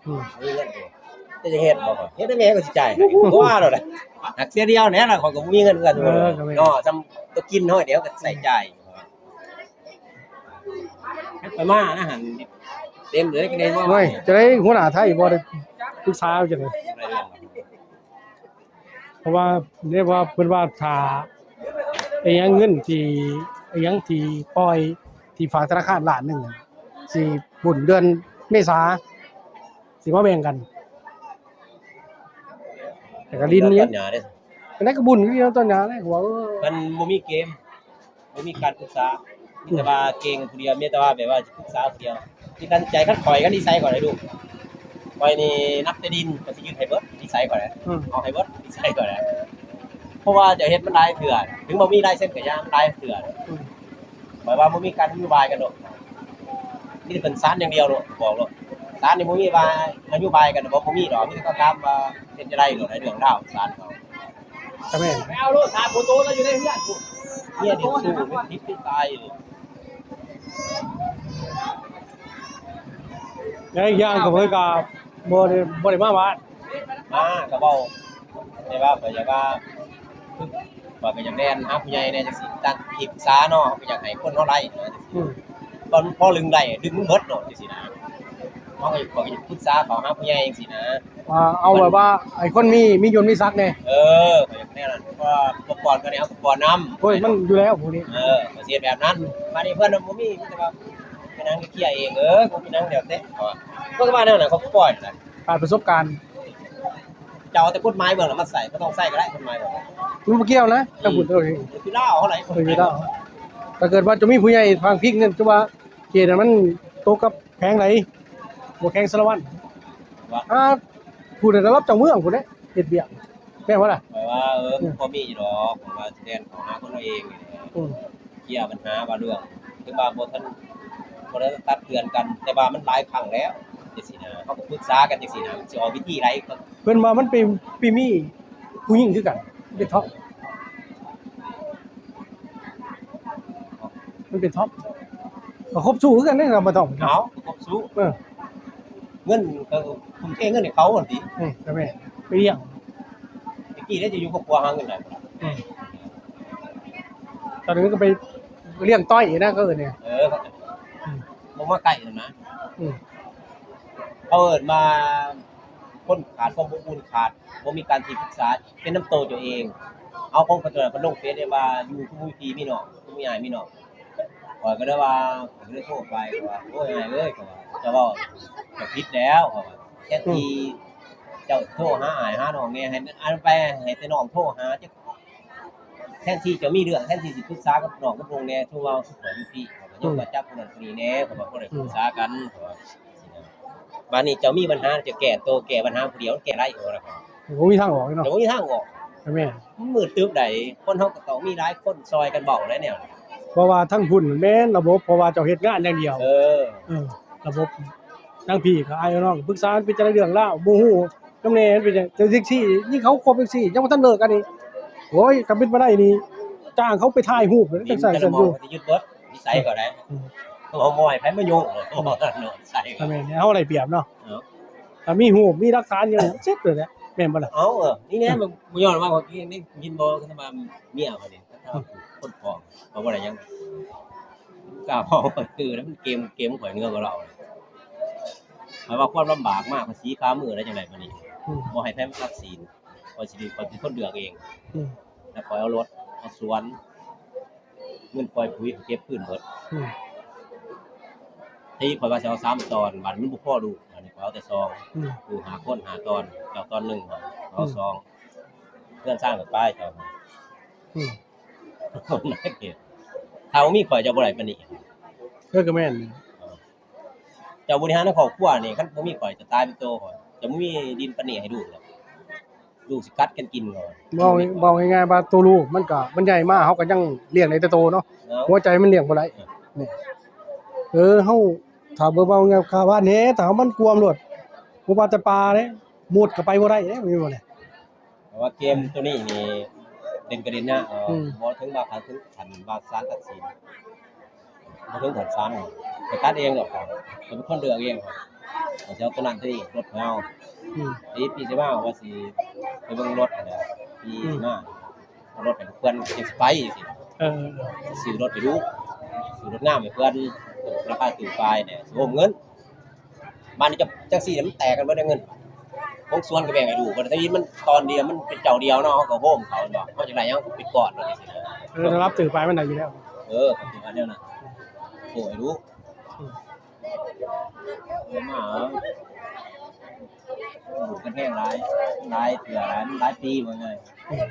ອືມ ມີເງິນເດ້ ແຕ່ຢາກເຮັດບໍ່ ເຮັດໃຫ້ແມ່ກໍຊິຈ່າຍໃຫ້ ບໍ່ວ່າດອກ ຫັກເສຍດຽວແນ່ລະ ຂ້ອຍກໍບໍ່ມີເງິນເຮືອນ ເອີ ກໍແມ່ນ ເນາະ ຊ່ຳຕົວກິນເຮົາດຽວກໍໃຊ້ຈ່າຍ ໄປມານະຫັ້ນ ເຕັມເລີຍ ໂອ້ຍ ຈັ່ງໃດຫົວໜ້າໄທບໍ່ໄດ້ປຶກສາເອົາຈັ່ງໃດ ເພາະວ່າ ເລີຍວ່າເພິ່ນວ່າຖ້າອີຫຍັງເງິນທີ່ ອີຫຍັງທີ່ປ່ອຍ ທີ່ຝາກທະນາຄານລ້ານໜຶ່ງ ຊິບຸນເດືອນເມສາ ຊິມາແບ່ງກັນ ແຕ່ກໍຫຼິ້ນນີ້ ຕອນຫຍ້າເດ້ ອັນນັ້ນກໍບຸນຢູ່ຕອນຫຍ້າເດ້ ວ່າ ເອີ ມັນບໍ່ມີເກມ ບໍ່ມີການປຶກສາ ມີແຕ່ວ່າເກັ່ງຜູ້ດຽວ ມີແຕ່ວ່າແບບວ່າຈະປຶກສາຜູ້ດຽວ ມີການໃຈ ຄັນຂ້ອຍ ຄັນນິໄສຂ້ອຍເດ້ລູກ ຂ້ອຍນີ້ນັບແຕ່ດິນ ຂ້ອຍຊິຍຶດໃຫ້ເບິດ ນິໄສຂ້ອຍ ອືມ ເອົາໃຫ້ເບິດ ນິໄສຂ້ອຍ ເພາະວ່າຈະເຮັດມັນຫຼາຍເທື່ອ ເຖິງບໍ່ມີລາຍເຊັນກໍຢ່າ ມັນຫຼາຍເທື່ອ ອືມ ໝາຍວ່າບໍ່ມີການນະໂຍບາຍກັນດອກ ມີແຕ່ເພິ່ນສານຢ່າງດຽວໂລດ ບອກໂລດ ສານນີ້ບໍ່ມີວ່ານະໂຍບາຍກັນ ບໍ່ ບໍ່ມີດອກ ມີແຕ່ເຂົາຖາມວ່າເປັນຈັ່ງໃດໂລດ ໃນເລື່ອງລາວສານເຂົາ ກໍແມ່ນ ໄປເອົາໂລດ ຕາໂປໂຕລະຢູ່ໃນເຮືອນພຸ້ນ ເມຍຕິດຊູ້ ຕິດຕາຍຢູ່ ແລະອີກຢ່າງກໍເພິ່ນກໍບໍ່ໄດ້ ບໍ່ໄດ້ມາບ້ານ ມາກໍເວົ້າ ແຕ່ວ່າຂ້ອຍຢາກວ່າ ຂ້ອຍກໍຢາກແລ່ນຫາຜູ້ໃຫຍ່ແດ່ຈັ່ງຊີ້ ຕັ້ງທີ່ປຶກສາເນາະ ເຮົາກໍຢາກໃຫ້ຄົນເຮົາໄດ້ນະ ອືມ ຕອນພໍດຶງໄດ້ ດຶງມັນເບິດໂລດຈັ່ງຊີ້ນະ ເຮົາກໍ ຂ້ອຍກໍຢາກປຶກສາເຂົ້າຫາຜູ້ໃຫຍ່ຈັ່ງຊີ້ນະ ອ່າ ເອົາແບບວ່າໃຫ້ຄົນມີ ມີຍົນມີສັກແດ່ ເອີ ຂ້ອຍຢາກແນວນັ້ນ ເພາະວ່າອຸປະກອນກໍໄດ້ ເຮົາກໍປ້ອນນຳ ໂອ້ຍ ມັນຢູ່ແລ້ວພວກນີ້ ເອີ ຂ້ອຍຊິເຮັດແບບນັ້ນ ບາດນີ້ເພິ່ນບໍ່ມີ ມີແຕ່ວ່າ ໄປນັ່ງເຄຍເອງ ເອີ ບໍ່ມີຫຍັງ ແລ້ວແຕ່ ເພາະວ່າ ເພິ່ນກໍວ່າແນວນັ້ນ ເຂົາກໍປ່ອຍນັ້ນແຫຼະ ຂາດປະສົບການ ເຈົ້າເອົາແຕ່ກົດໝາຍເບື້ອງລະມາໃຊ້ ບໍ່ຕ້ອງໃຊ້ກໍໄດ້ກົດໝາຍເບື້ອງລະ ມັນບໍ່ກ່ຽວນະ ອືມ ທາງພຸ້ນ ເອີ ຢູ່ລາວເຮົາໄດ໋ ເອີ ຢູ່ລາວ ຖ້າເກີດວ່າຈະມີຜູ້ໃຫຍ່ຟັງພິງນັ້ນ ຈະວ່າເຂດນັ້ນມັນຕົກກັບແຂວງໃດ ບໍ່ແຂວງສາລະວັນ ວ່າ ອ່າ ຜູ້ໃດລະດັບເຈົ້າເມືອງພຸ້ນເດ້ ເຮັດວຽກ ແມ່ນບໍ່ລະ? ຂ້ອຍວ່າ ເອີ ອືມ ມັນພໍມີຢູ່ດອກ ເພາະວ່າຊິແລ່ນເຂົ້າຫາຄົນເຮົາເອງນີ້ແຫຼະ ອືມ ເຄລຍບັນຫາບາງເລື່ອງ ເຖິງວ່າບໍ່ທັນ ບໍ່ໄດ້ຕັກເຕືອນກັນ ແຕ່ວ່າມັນຫຼາຍຄັ້ງແລ້ວ ຈັ່ງຊີ້ນະ ເຮົາກໍປຶກສາກັນຈັ່ງຊີ້ນະ ມັນຊິອອກວິທີໃດ ເພິ່ນວ່າມັນໄປ ໄປມີຜູ້ຍິງຄືກັນ ເປັນທອບ ມັນເປັນທອບ ກໍຄົບຊູ້ຄືກັນເດ້ ລາວບໍ່ຕ້ອງ ເອົ້າ ກໍຄົບຊູ້ ເອີ ເງິນກໍທຸ່ມເທເງິນໃຫ້ເຂົາຫັ້ນຕິ ເອີ ກໍແມ່ນ ໄປລ້ຽງ ແຕ່ກີ້ເດ້ຈະຢູ່ຄອບຄົວຫາເງິນໄດ້ບໍ່ ອືມ ຕອນນີ້ກໍໄປລ້ຽງຕ້ອຍນະ ເຂົາເອີ້ນນີ້ ເອີ ອືມ ບໍ່ມາໃກ້ຫັ້ນນະ ອືມ ເຂົາເອີ້ນວ່າ ຄົນຂາດຄວາມອົບອຸ່ນ ຂາດ ບໍ່ມີການທີ່ປຶກສາ ເປັນນຳໂຕເຈົ້າເອງ ເອົາຂອງເຂົາເຈົ້າໄປລົງເຟສໄດ້ວ່າ ຢູ່ທຸກມື້ທີ່ມີນ້ອງ ທຸກມື້ອ້າຍມີນ້ອງ ຂ້ອຍກໍເລີຍວ່າ ຂ້ອຍກໍເລີຍໂທໄປ ຂ້ອຍວ່າ ໂອ້ຍ ອ້າຍເອີຍ ຂ້ອຍວ່າ ເຈົ້າເວົ້າ ເຈົ້າຜິດແລ້ວ ຂ້ອຍວ່າ ແທນທີ່ ອືມ ເຈົ້າໂທຫາອ້າຍຫານ້ອງແດ່ ໃຫ້ ອັນໄປ ໃຫ້ແຕ່ນ້ອງໂທຫາ ແທນທີ່ຈະມີເລື່ອງ ແທນທີ່ຊິປຶກສາກັບນ້ອງກັບລຸງແດ່ ຄືວ່າ ຄືຂ້ອຍຢູ່ພີ້ ຂ້ອຍກໍຍັງວ່າ ອືມ ຈັບຜູ້ນັ້ນຜູ້ນີ້ແດ່ ຂ້ອຍວ່າບໍ່ໄດ້ປຶກສາກັນ ຂ້ອຍວ່າ ບາດນີ້ເຈົ້າມີບັນຫາ ເຈົ້າແກ້ໂຕ ແກ້ບັນຫາຜູ້ດຽວ ມັນແກ້ໄດ້ ຂ້ອຍວ່າ ບໍ່ມີທາງອອກເນາະ ບໍ່ມີທາງອອກ ແມ່ນ ມັນມືດຕຶບໃດ ຄົນເຮົາກໍຕ້ອງມີຫຼາຍຄົນຊ່ອຍກັນເວົ້າແຫຼະແນວນີ້ ເພາະວ່າທາງພຸ້ນແມ່ນລະບົບ ເພາະວ່າເຈົ້າເຮັດງານຢ່າງດຽວ ເອີ ເອີ ລະບົບ ທາງພີ້ກໍອ້າຍນ້ອງປຶກສາ ເປັນຈັ່ງໃດເລື່ອງລາວ ບໍ່ຮູ້ນຳແດ່ ມັນເປັນຫຍັງ ຈັ່ງຊີ້ ຍິງເຂົາຄົບຈັ່ງຊີ້ ຍັງບໍ່ທັນເລີກກັນອີກ ໂອ້ຍ ຄັນເປັນໄປໄດ້ນີ້ ຈ້າງເຂົາໄປຖ່າຍຮູບ ຈັ່ງຊັ້ນຊັ້ນຢູ່ ຍຶດເບິດ ນິໄສກໍໄດ້ ອືມ ເຂົາບໍ່ໃຫ້ໃຜມາຫຍຸ້ງ ອືມ ນິໄສກໍ ກໍແມ່ນ ເຮົາໄດ້ປຽບເນາະ ເອີ ຖ້າມີຮູບ ມີຫຼັກຖານຫຍັງ ເສັດເລີຍແຫຼະ ແມ່ນບໍ່ລະ? ເອົ້າ ເອີ ນີ້ແຫຼະ ອືມ ບໍ່ຍ້ອນວ່າ ໄດ້ຍິນບໍ່ ຄັນວ່າເມຍຂ້ອຍນີ້ ຄັນຖ້າ ອືມ ຄົນຟ້ອງ ກໍບໍ່ໄດ້ຫຍັງ ກ້າເວົ້າ ຄື ແລ້ວມັນເກມ ເກມຂອງຂ້ອຍເໜືອກວ່າລາວ ຂ້ອຍວ່າຄວາມລຳບາກມາ ພາສີຄາມືແລ້ວ ຈັ່ງໃດບັດນີ້ ອືມ ບໍ່ໃຫ້ໃຜມາຕັດສິນ ຂ້ອຍຊິໄດ້ ຂ້ອຍເປັນຄົນເລືອກເອງ ອືມ ແລ້ວຂ້ອຍເອົາລົດ ເອົາສວນ ເງິນປ່ອຍປຸ໋ຍ ເກັບຄືນເບິດ ອືມ ທີ່ຂ້ອຍວ່າຊິເອົາສາມຕອນ ບາດນີ້ມັນບໍ່ພໍລູກ ບາດນີ້ຂ້ອຍເອົາແຕ່ສອງ ອືມ ລູກຫ້າຄົນ ຫ້າຕອນ ເຈົ້າຕອນໜຶ່ງ ເອົາ ອືມ ສອງ ເຮືອນຊານກໍປາຍເຈົ້າ ອືມ ຖ້າບໍ່ມີຂ້ອຍເຈົ້າບໍ່ໄດ້ປານນີ້ ເອີ ກໍແມ່ນ ເຈົ້າບໍລິຫານໃນຄອບຄົວນີ້ ຄັນບໍ່ມີຂ້ອຍຈະຕາຍເປັນໂຕຂ້ອຍ ຈະບໍ່ມີດິນປານນີ້ໃຫ້ລູກດອກ ລູກຊິກັດກັນກິນ ເວົ້າ ເວົ້າງ່າຍໆວ່າໂຕລູກມັນກະ ມັນໃຫຍ່ມາເຮົາກະຍັງລ້ຽງໄດ້ແຕ່ໂຕເນາະ ເອົ້າ ຫົວໃຈມັນລ້ຽງບໍ່ໄດ້ ເອີ ນີ້ ເອີ ເຮົາ ຖ້າເບິ່ງເວົ້າງ່າຍກະວ່າແດ່ ຖ້າເຮົາມັນກວມໂລດ ບໍ່ວ່າແຕ່ປ່າເດ້ ມຸດກະໄປບໍ່ໄດ້ເດ້ ແມ່ນບໍ່ແຫຼະ? ເພາະວ່າເກມໂຕນີ້ນີ້ເປັນປະເດັນຍາກ ອືມ ບໍ່ເຖິງວ່າຂັ້ນເຖິງຂັ້ນວ່າສານຕັດສິນ ບໍ່ເຖິງຂັ້ນສານ ໄປຕັດເອງດອກ ເປັນຄົນເລືອກເອງ ເອົາໂຕນັ້ນໂຕນີ້ລົດເຮົາ ອືມ ປີ ປີຊິມາວ່າຊິໄປເບິ່ງລົດຫັ້ນແຫຼະ ປີ ອືມ ຊິມາເອົາລົດໃຫ້ເພື່ອນ ຈັ່ງຊິໄປ ເອີ ຊື້ລົດໃຫ້ລູກ ຊື້ລົດງາມໃຫ້ເພື່ອນ ລາຄາຖືກປາຍແດ່ ຊິໂຮມເງິນ. ບາດນີ້ຈະ ຈັ່ງຊີ້ມັນແຕກກັນເບິດເດ້ເງິນ ຂອງສວນກໍແບ່ງໃຫ້ລູກ ບັດນີ້ມັນຕອນດຽວ ມັນເປັນເຈົ້າດຽວເນາະ ເຮົາກໍໂຮມເຂົາເນາະ ເຮົາຈະໄດ້ຫຍັງເປັນກ້ອນເນາະ ຈັ່ງຊີ້ນະ ເອີ ລະດັບຖືກປາຍມັນໄດ້ຢູ່ແລ້ວ ເອີ ກໍຄືອັນແນວນັ້ນ ໂອ້ຍລູກ ອືມ ເອີ ມາ ໂຫດກັນແຮງຫຼາຍ ຫຼາຍເທື່ອ ຫຼາຍ ມັນຫຼາຍປີວ່າງ່າຍ ອືມ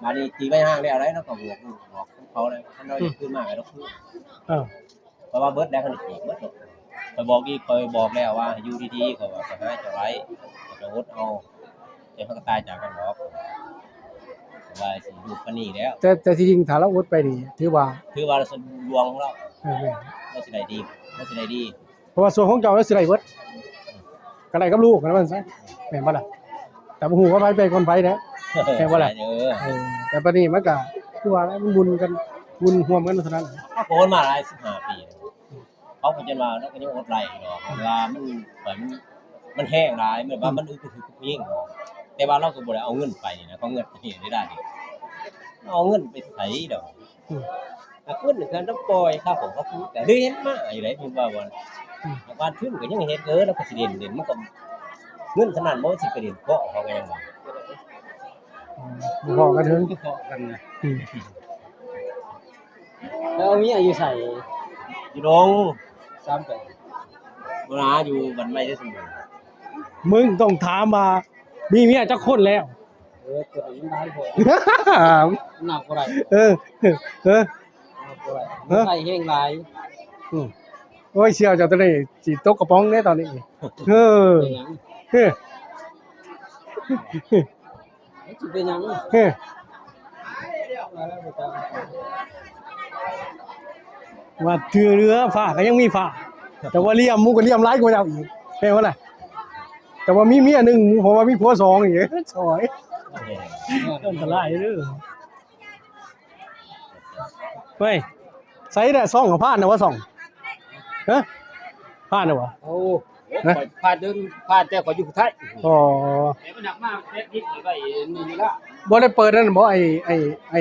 ບາດນີ້ຕີໄປຫ້າງແລ້ວໄດ໋ ເຮົາກໍບອກລູກ ບອກເຂົາໄດ໋ ຄັນເຮົາ ອືມ ຢາກຄືນມາກໍຕ້ອງຄືນ ເອີ ເພາະວ່າເບິດແລ້ວ ຄັນໄດ້ຕີເບິດໂລດ ຂ້ອຍບອກດີ ຂ້ອຍບອກແລ້ວວ່າໃຫ້ຢູ່ດີໆ ຂ້ອຍວ່າໄປຫາເຈົ້າໄດ້ ເຈົ້າອົດເອົາ ເຈົ້າ ເຮົາກໍຕາຍຈາກກັນດອກ ວ່າຊິຢູ່ປານນີ້ແລ້ວ ແຕ່ ແຕ່ທີ່ຈິງຖ້າລາວອົດໄປນີ້ ຖືວ່າ ຖືວ່າລາວສະດວງຂອງລາວ ເອີ ແມ່ນ ລາວຊິໄດ້ດີ ລາວຊິໄດ້ດີ ເພາະວ່າສ່ວນຂອງເຈົ້າລາວຊິໄດ້ເບິດ ກໍໄດ້ກັບລູກນະ ວ່າຊັ້ນຊະ ແມ່ນບໍ່ລະ? ແຕ່ບໍ່ຮູ້ວ່າໃຜເປັນຄົນໃຜແຫຼະ ແມ່ນບໍ່ລະ? ເອີ ເອີ ແຕ່ປານນີ້ມັນກະຄືວ່າແຫຼະ ມັນບຸນກັນ ບຸນຮ່ວມກັນເທົ່ານັ້ນ ເຮົາກໍໂອນມາຫຼາຍສິບຫ້າປີ ເຂົາກໍຈົນວ່າລາວກໍຍັງອົດໄຫຼຢູ່ດອກ ເພາະວ່າມັນ ມັນ ມັນແຮງຫຼາຍ ແບບວ່າ ອືມ ມັນອຶດບໍ່ຖືກຜູ້ຍິງ ແຕ່ວ່າລາວກໍບໍ່ໄດ້ເອົາເງິນໄປນີ້ນະ ເອົາເງິນໄປເຮັດໄດ້ ເອົາເງິນໄປໃສດອກ ອືມ ແຕ່ເພິ່ນກໍນຳປ່ອຍຄ່າຂອງເຂົາຄືກັນ ເຄີຍເຫັນມາຢູ່ໃດ ເພິ່ນວ່າ ອືມ ບາດທຶນກໍຍັງເຮັດ ເອີ ລາວກໍຊິເດັ່ນ ເດັ່ນ ມັນກໍເງິນສ່ຳນັ້ນບໍ່ ຊິໄປເດັ່ນເກາະເຂົາກໍຍັງວ່າ ອືມ ບໍ່ພໍກັນເຖິງ ບໍ່ພໍກັນນະ ອືມ ແລ້ວເມຍຢູ່ໃສ? ຢູ່ດົງ ສາມແປດ ບໍ່ນາ ຢູ່ບ້ານໃໝ່ໄຊສົມບູນ ມຶງຕ້ອງຖາມວ່າມີເມຍຈັກຄົນແລ້ວ? ເອີ ຕົວນັ້ນມັນຫຼາຍໂພດ ນັບບໍ່ໄດ້ ເອີ ເອີ ນັບບໍ່ໄດ້ ເອີ ໃສ່ແຮງຫຼາຍ ອືມ ໂອ້ຍ ສ່ຽວເຈົ້າຕົວນີ້ຊິຕົກກະປ໋ອງເດ້ຕອນນີ້ ເອີ ເປັນຫຍັງ? ເອີ ມັນຊິເປັນຫຍັງ? ເອີ ວ່າຖືເຫຼືອ ຟ້າກໍຍັງມີຟ້າ ແຕ່ວ່າຫຼ່ຽມ ໝູ່ກໍຫຼ່ຽມຫຼາຍກວ່າເຈົ້າອີກ ແມ່ນບໍ່ລະ? ແຕ່ວ່າມີເມຍໜຶ່ງ ເພາະວ່າມີຜົວສອງອີກ ໂອ້ຍ ອັນຕະລາຍເດີ. ເວີຍ ໃສແດ່ ຊ່ອງ ຜ່ານແລ້ວບໍ່ ຊ່ອງ? ຮະ ຜ່ານແລ້ວບໍ່? ໂອ້ ຮະ ຂ້ອຍຜ່ານເດີ ຜ່ານແຕ່ຂ້ອຍຢູ່ໄທ. ອໍ ແຕ່ມັນໜັກມາກແຕ່ຜິດໄປນີ້ລະ ບໍ່ໄດ້ເປີດນັ້ນບໍ່ ໄອ້ ໄອ້ ໄອ້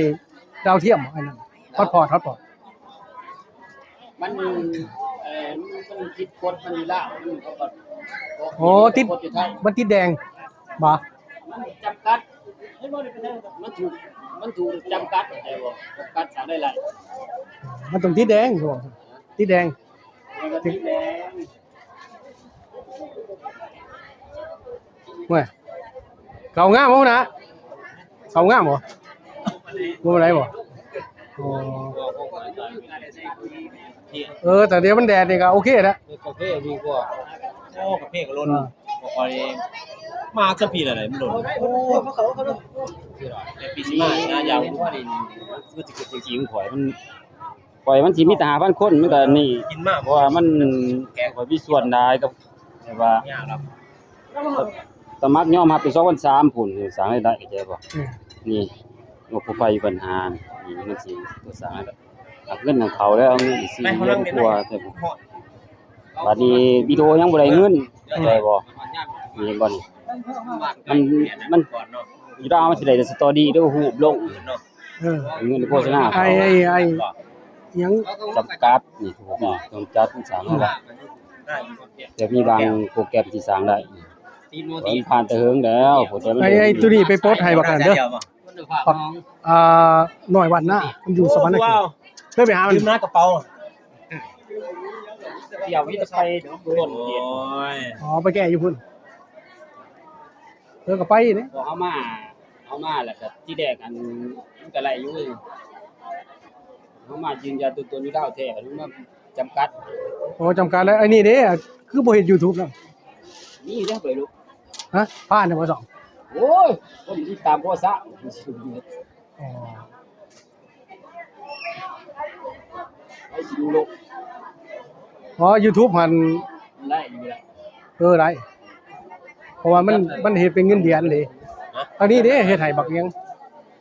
ດາວທຽມບໍ່ ໄອ້ນັ້ນ ຮອດພອດ ຮອດພອດ. ມັນ ເອີ ມັນຜິດກົດມັນຢູ່ລາວ ມັນກໍ ອໍ ຕິດ ກົດຢູ່ໄທ ມັນຕິດແດງບໍ່? ມັນຈຳກັດ ມັນຖືກ ມັນຖືກຈຳກັດ ເຂົ້າໃຈບໍ່? ຈຳກັດສາງໄດ້ຫຼາຍ ມັນຕ້ອງຕິດແດງ ຕິດແດງ ມັນກໍຕິດແດງ. ໂອ້ຍ ເຂົ້າງາມບໍ່ນະ? ເຂົ້າງາມບໍ່? ບໍ່ເປັນໄດບໍ່? ອໍ ເອີ ແຕ່ດຽວມັນແດດນີ້ກໍໂອເຄແລ້ວ ກາເຟດີກວ່າ. ໂອ້ ກາເຟກໍລົ້ນ ອ່າ ບໍ່ຄ່ອຍມາຈັກປີແລ້ວ ມັນດົນ ແຕ່ປີຊິມານີ້ນະ ຢາກຮູ້ວ່ານີ້ ຄືຊິຄືຊິຂອງຂ້ອຍມັນ ຂ້ອຍມັນຊິມີແຕ່ຫ້າພັນຄົນ ມັນກໍນີ້ ກິນມາ ເພາະວ່າມັນ ແກງ ຂ້ອຍມີສ່ວນຫຼາຍກັບ ແບບວ່າ ຍາກດອກ ສະໝັກຍອມຮັບເປັນສອງພັນສາມພຸ້ນ ສ້າງລາຍໄດ້ ເຂົ້າໃຈບໍ່? ອືມ ນີ້ ງບຜູ້ໄພຢູ່ບັນຫາ ນີ້ມັນຊິສ້າງລາຍໄດ້ ຮັບເງິນນຳເຂົາແລ້ວ ເງິນຊິເດືອນກວ່າ ແຕ່ບັດນີ້ວິດີໂອຍັງບໍ່ໄດ້ເງິນ ເຂົ້າໃຈບໍ່? ນີ້ເຫັນບໍ່ນີ້ ມັນ ມັນຢູ່ລາວມັນຊິໄດ້ແຕ່ສະຕໍຣີ ຫຼືຮູບລົງ ເອີ ເງິນໂຄສະນາ ໄອ້ ໄອ້ ໄອ້ ຫຍັງ ຈຳກັດນີ້ ຈຳກັດ ມັນສ້າງບໍ່ໄດ້ ແຕ່ມີບາງໂປຣແກຣມທີ່ສ້າງໄດ້ ມັນຜ່ານແຕ່ເຫິງແລ້ວ ໂປຣແກຣມມັນ ໄອ້ ໄອ້ໂຕນີ້ໄປປົດໃຫ້ບັກນັ້ນເດີ ບັກ ອ່າ ນ້ອຍວັນນະ ມັນຢູ່ສະຫວັນນະເຂດ ເຄີຍໄປຫາມັນ ລືມນະກະເປົາ ດຽວມີແຕ່ໄປ ໂອ້ຍ ອໍ ໄປແກ້ຢູ່ພຸ້ນ ເອີ ກໍໄປເດ້ ພວກເຮົາມາ ເຮົາມາແລ້ວກໍທີແລກ ອັນ ມັນກໍໄດ້ຢູ່ ເຮົາມາຢືນຢັນຕົວຕົນຢູ່ລາວແທ້ ມັນມາຈຳກັດ ໂອ້ ຈຳກັດແລ້ວ ອັນນີ້ເດ້ ຄືບໍ່ເຮັດຢູທູບນຳ ນີ້ເດ້ ໄປລູກ ຮະ ຜ່ານແລ້ວບໍ່ຊ່ອງ? ໂອ້ຍ ຄົນຕິດຕາມພໍຊະ ອໍ ໄປຊິດູໂລກ ອໍ ຢູທູບຫັ້ນ ໄດ້ຢູ່ແລ້ວ ເອີ ໄດ້ ເພາະວ່າມັນ ມັນເຮັດເປັນເງິນເດືອນເດ້ ຮະ ອັນນີ້ເດ້ ເຮັດໃຫ້ບັກຫຍັງ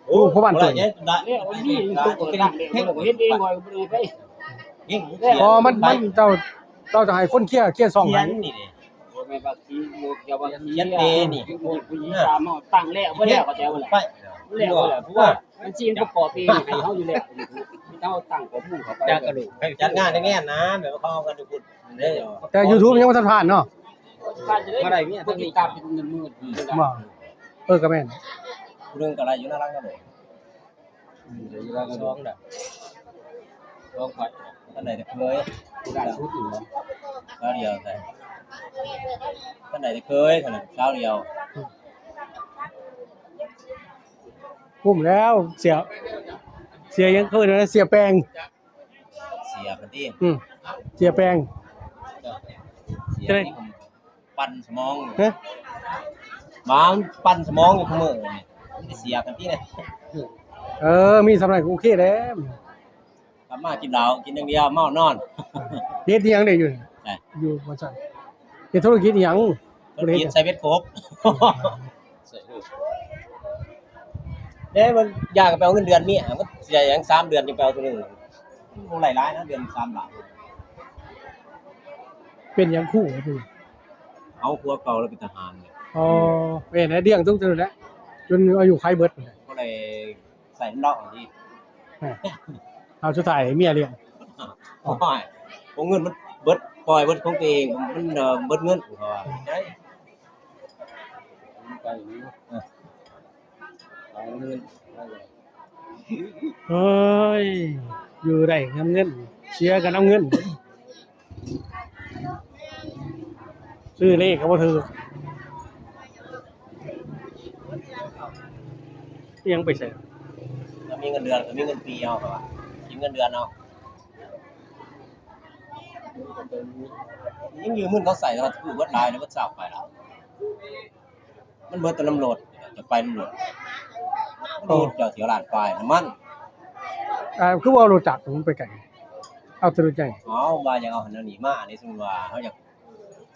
ໂອ້ ຜູ້ບ້ານຕົວ ແລ້ວມັນມີຕົວກໍໄດ້ ເຮັດເອງ ຂ້ອຍກໍບໍ່ໄດ້ໄປ ອໍ ມັນ ມັນ ເຈົ້າ ເຈົ້າຈະໃຫ້ຄົນເຄຍ ເຄຍຊ່ອງໃຫ້ ນີ້ເດ້ ບໍ່ແມ່ນວ່າຂີ້ ບໍ່ ຢ່າວ່າຂີ້ ຂຽນເອນີ້ ຜູ້ຍິງຕາມເຮົາຕັ້ງແລ້ວ ບໍ່ແລ້ວ ເຂົ້າໃຈບໍ່ລະ? ໄປ ແລ້ວ ເພາະວ່າ ມັນຊິປະກອບເອງໃຫ້ເຮົາຢູ່ແລ້ວ ເຮົາຕັ້ງຂໍ້ມູນເຂົ້າໄປ ຈັດກະດູກ ຈັດງານແນ່ນະ ແບບວ່າເຂົາເອົາກັນຢູ່ພຸ້ນເດ້ ແຕ່ຢູທູບຍັງບໍ່ທັນຜ່ານເນາະ ບໍ່ໄດ້ມີຄົນຕິດຕາມເປັນໝື່ນໆ ບໍ່ ເອີ ກໍແມ່ນ ຜູ້ໜຶ່ງກໍໄດ້ຢູ່ນະ ຫຼັງນັ້ນເດ້ ອືມ ໄດ້ຢູ່ນະ ສອງເດ້ ສອງຂ້ອຍ ອັນໃດແຕ່ເຄີຍ ສາວດຽວ ສາວດຽວ ອັນໃດແຕ່ເຄີຍ ເທົ່ານັ້ນ ສາວດຽວ ຄຸ້ມແລ້ວ ເສຍ ເສຍຫຍັງເອີ້ນວ່າ ເສຍແປ້ງ ເສຍກັນຕິ ອືມ ເສຍແປ້ງ ເສຍ ຈັ່ງໃດ ປັ່ນສະໝອງ ຮະ ບາງປັ່ນສະໝອງຢູ່ຄູ່ມື້ນີ້ ມັນຊິເສຍກັນຕິນະ ເອີ ມີສ່ຳນັ້ນກໍໂອເຄແລ້ວ ກັບມາກິນເຫຼົ້າ ກິນຢ່າງດຽວ ເມົານອນ ເຮັດອີ່ຫຍັງໄດ້ຢູ່ ໃສ ຢູ່ບໍ່ຊັ້ນ ເຮັດທຸລະກິດອີ່ຫຍັງ ທຸລະກິດໃສ່ເບັດກົບ ເດ້ ມັນຢາກໄປເອົາເງິນເດືອນເມຍ ມັນຊິໄດ້ຫຍັງ ສາມເດືອນຈຶ່ງໄປເອົາເທື່ອໜຶ່ງ ມັນບໍ່ໄດ້ຫຼາຍນະ ເດືອນສາມລ້ານ ເປັນຫຍັງຄູ ເອົາຜົວເກົ່າແລ້ວເປັນທະຫານ ອໍ ແມ່ນແຫຼະ ລ້ຽງຕົງແຕ່ນັ້ນແຫຼະ ຈົນອາຍຸໄຂເບິດ ບໍ່ໄດ້ ໃສ່ນຳເລາະນີ້ ເອົາ ສຸດທ້າຍໃຫ້ເມຍລ້ຽງ ໂອ້ຍ ໂອ້ ເງິນມັນເບິດ ປ່ອຍເບິດຂອງຕົວເອງ ມັນ ເອີ ເບິດເງິນ ເຂົາວ່າ ເອີ ເຮີ້ຍ ຢູ່ໄດ້ນຳເງິນ ເສຍກໍນຳເງິນ. ຊື້ເລກກໍບໍ່ຖືກ ອີ່ຫຍັງໄປໃສ ກໍມີເງິນເດືອນ ກໍມີເງິນປີເຮົາ ກໍວ່າ ກິນເງິນເດືອນເຮົາ ຍັງຢືມເງິນເຂົາໃຊ້ ແລ້ວຖືກເບິດຫຼາຍ ເບິດຊາວປາຍລ້ານ. ມັນເບິດແຕ່ນ້ຳລົດ ຈະໄປນ້ຳລົດ ໂອ້ ລົດເຈົ້າເສຍລ້ານປາຍນ້ຳມັນ. ອ່າ ຄືບໍ່ເອົາລົດຈັກມັນໄປໄກ ເອົາແຕ່ລົດໃຫຍ່. ເອົາ ວ່າຢາກເອົາອັນນັ້ນນີ້ມານີ້ ສົມມຸດວ່າເຮົາຢາກ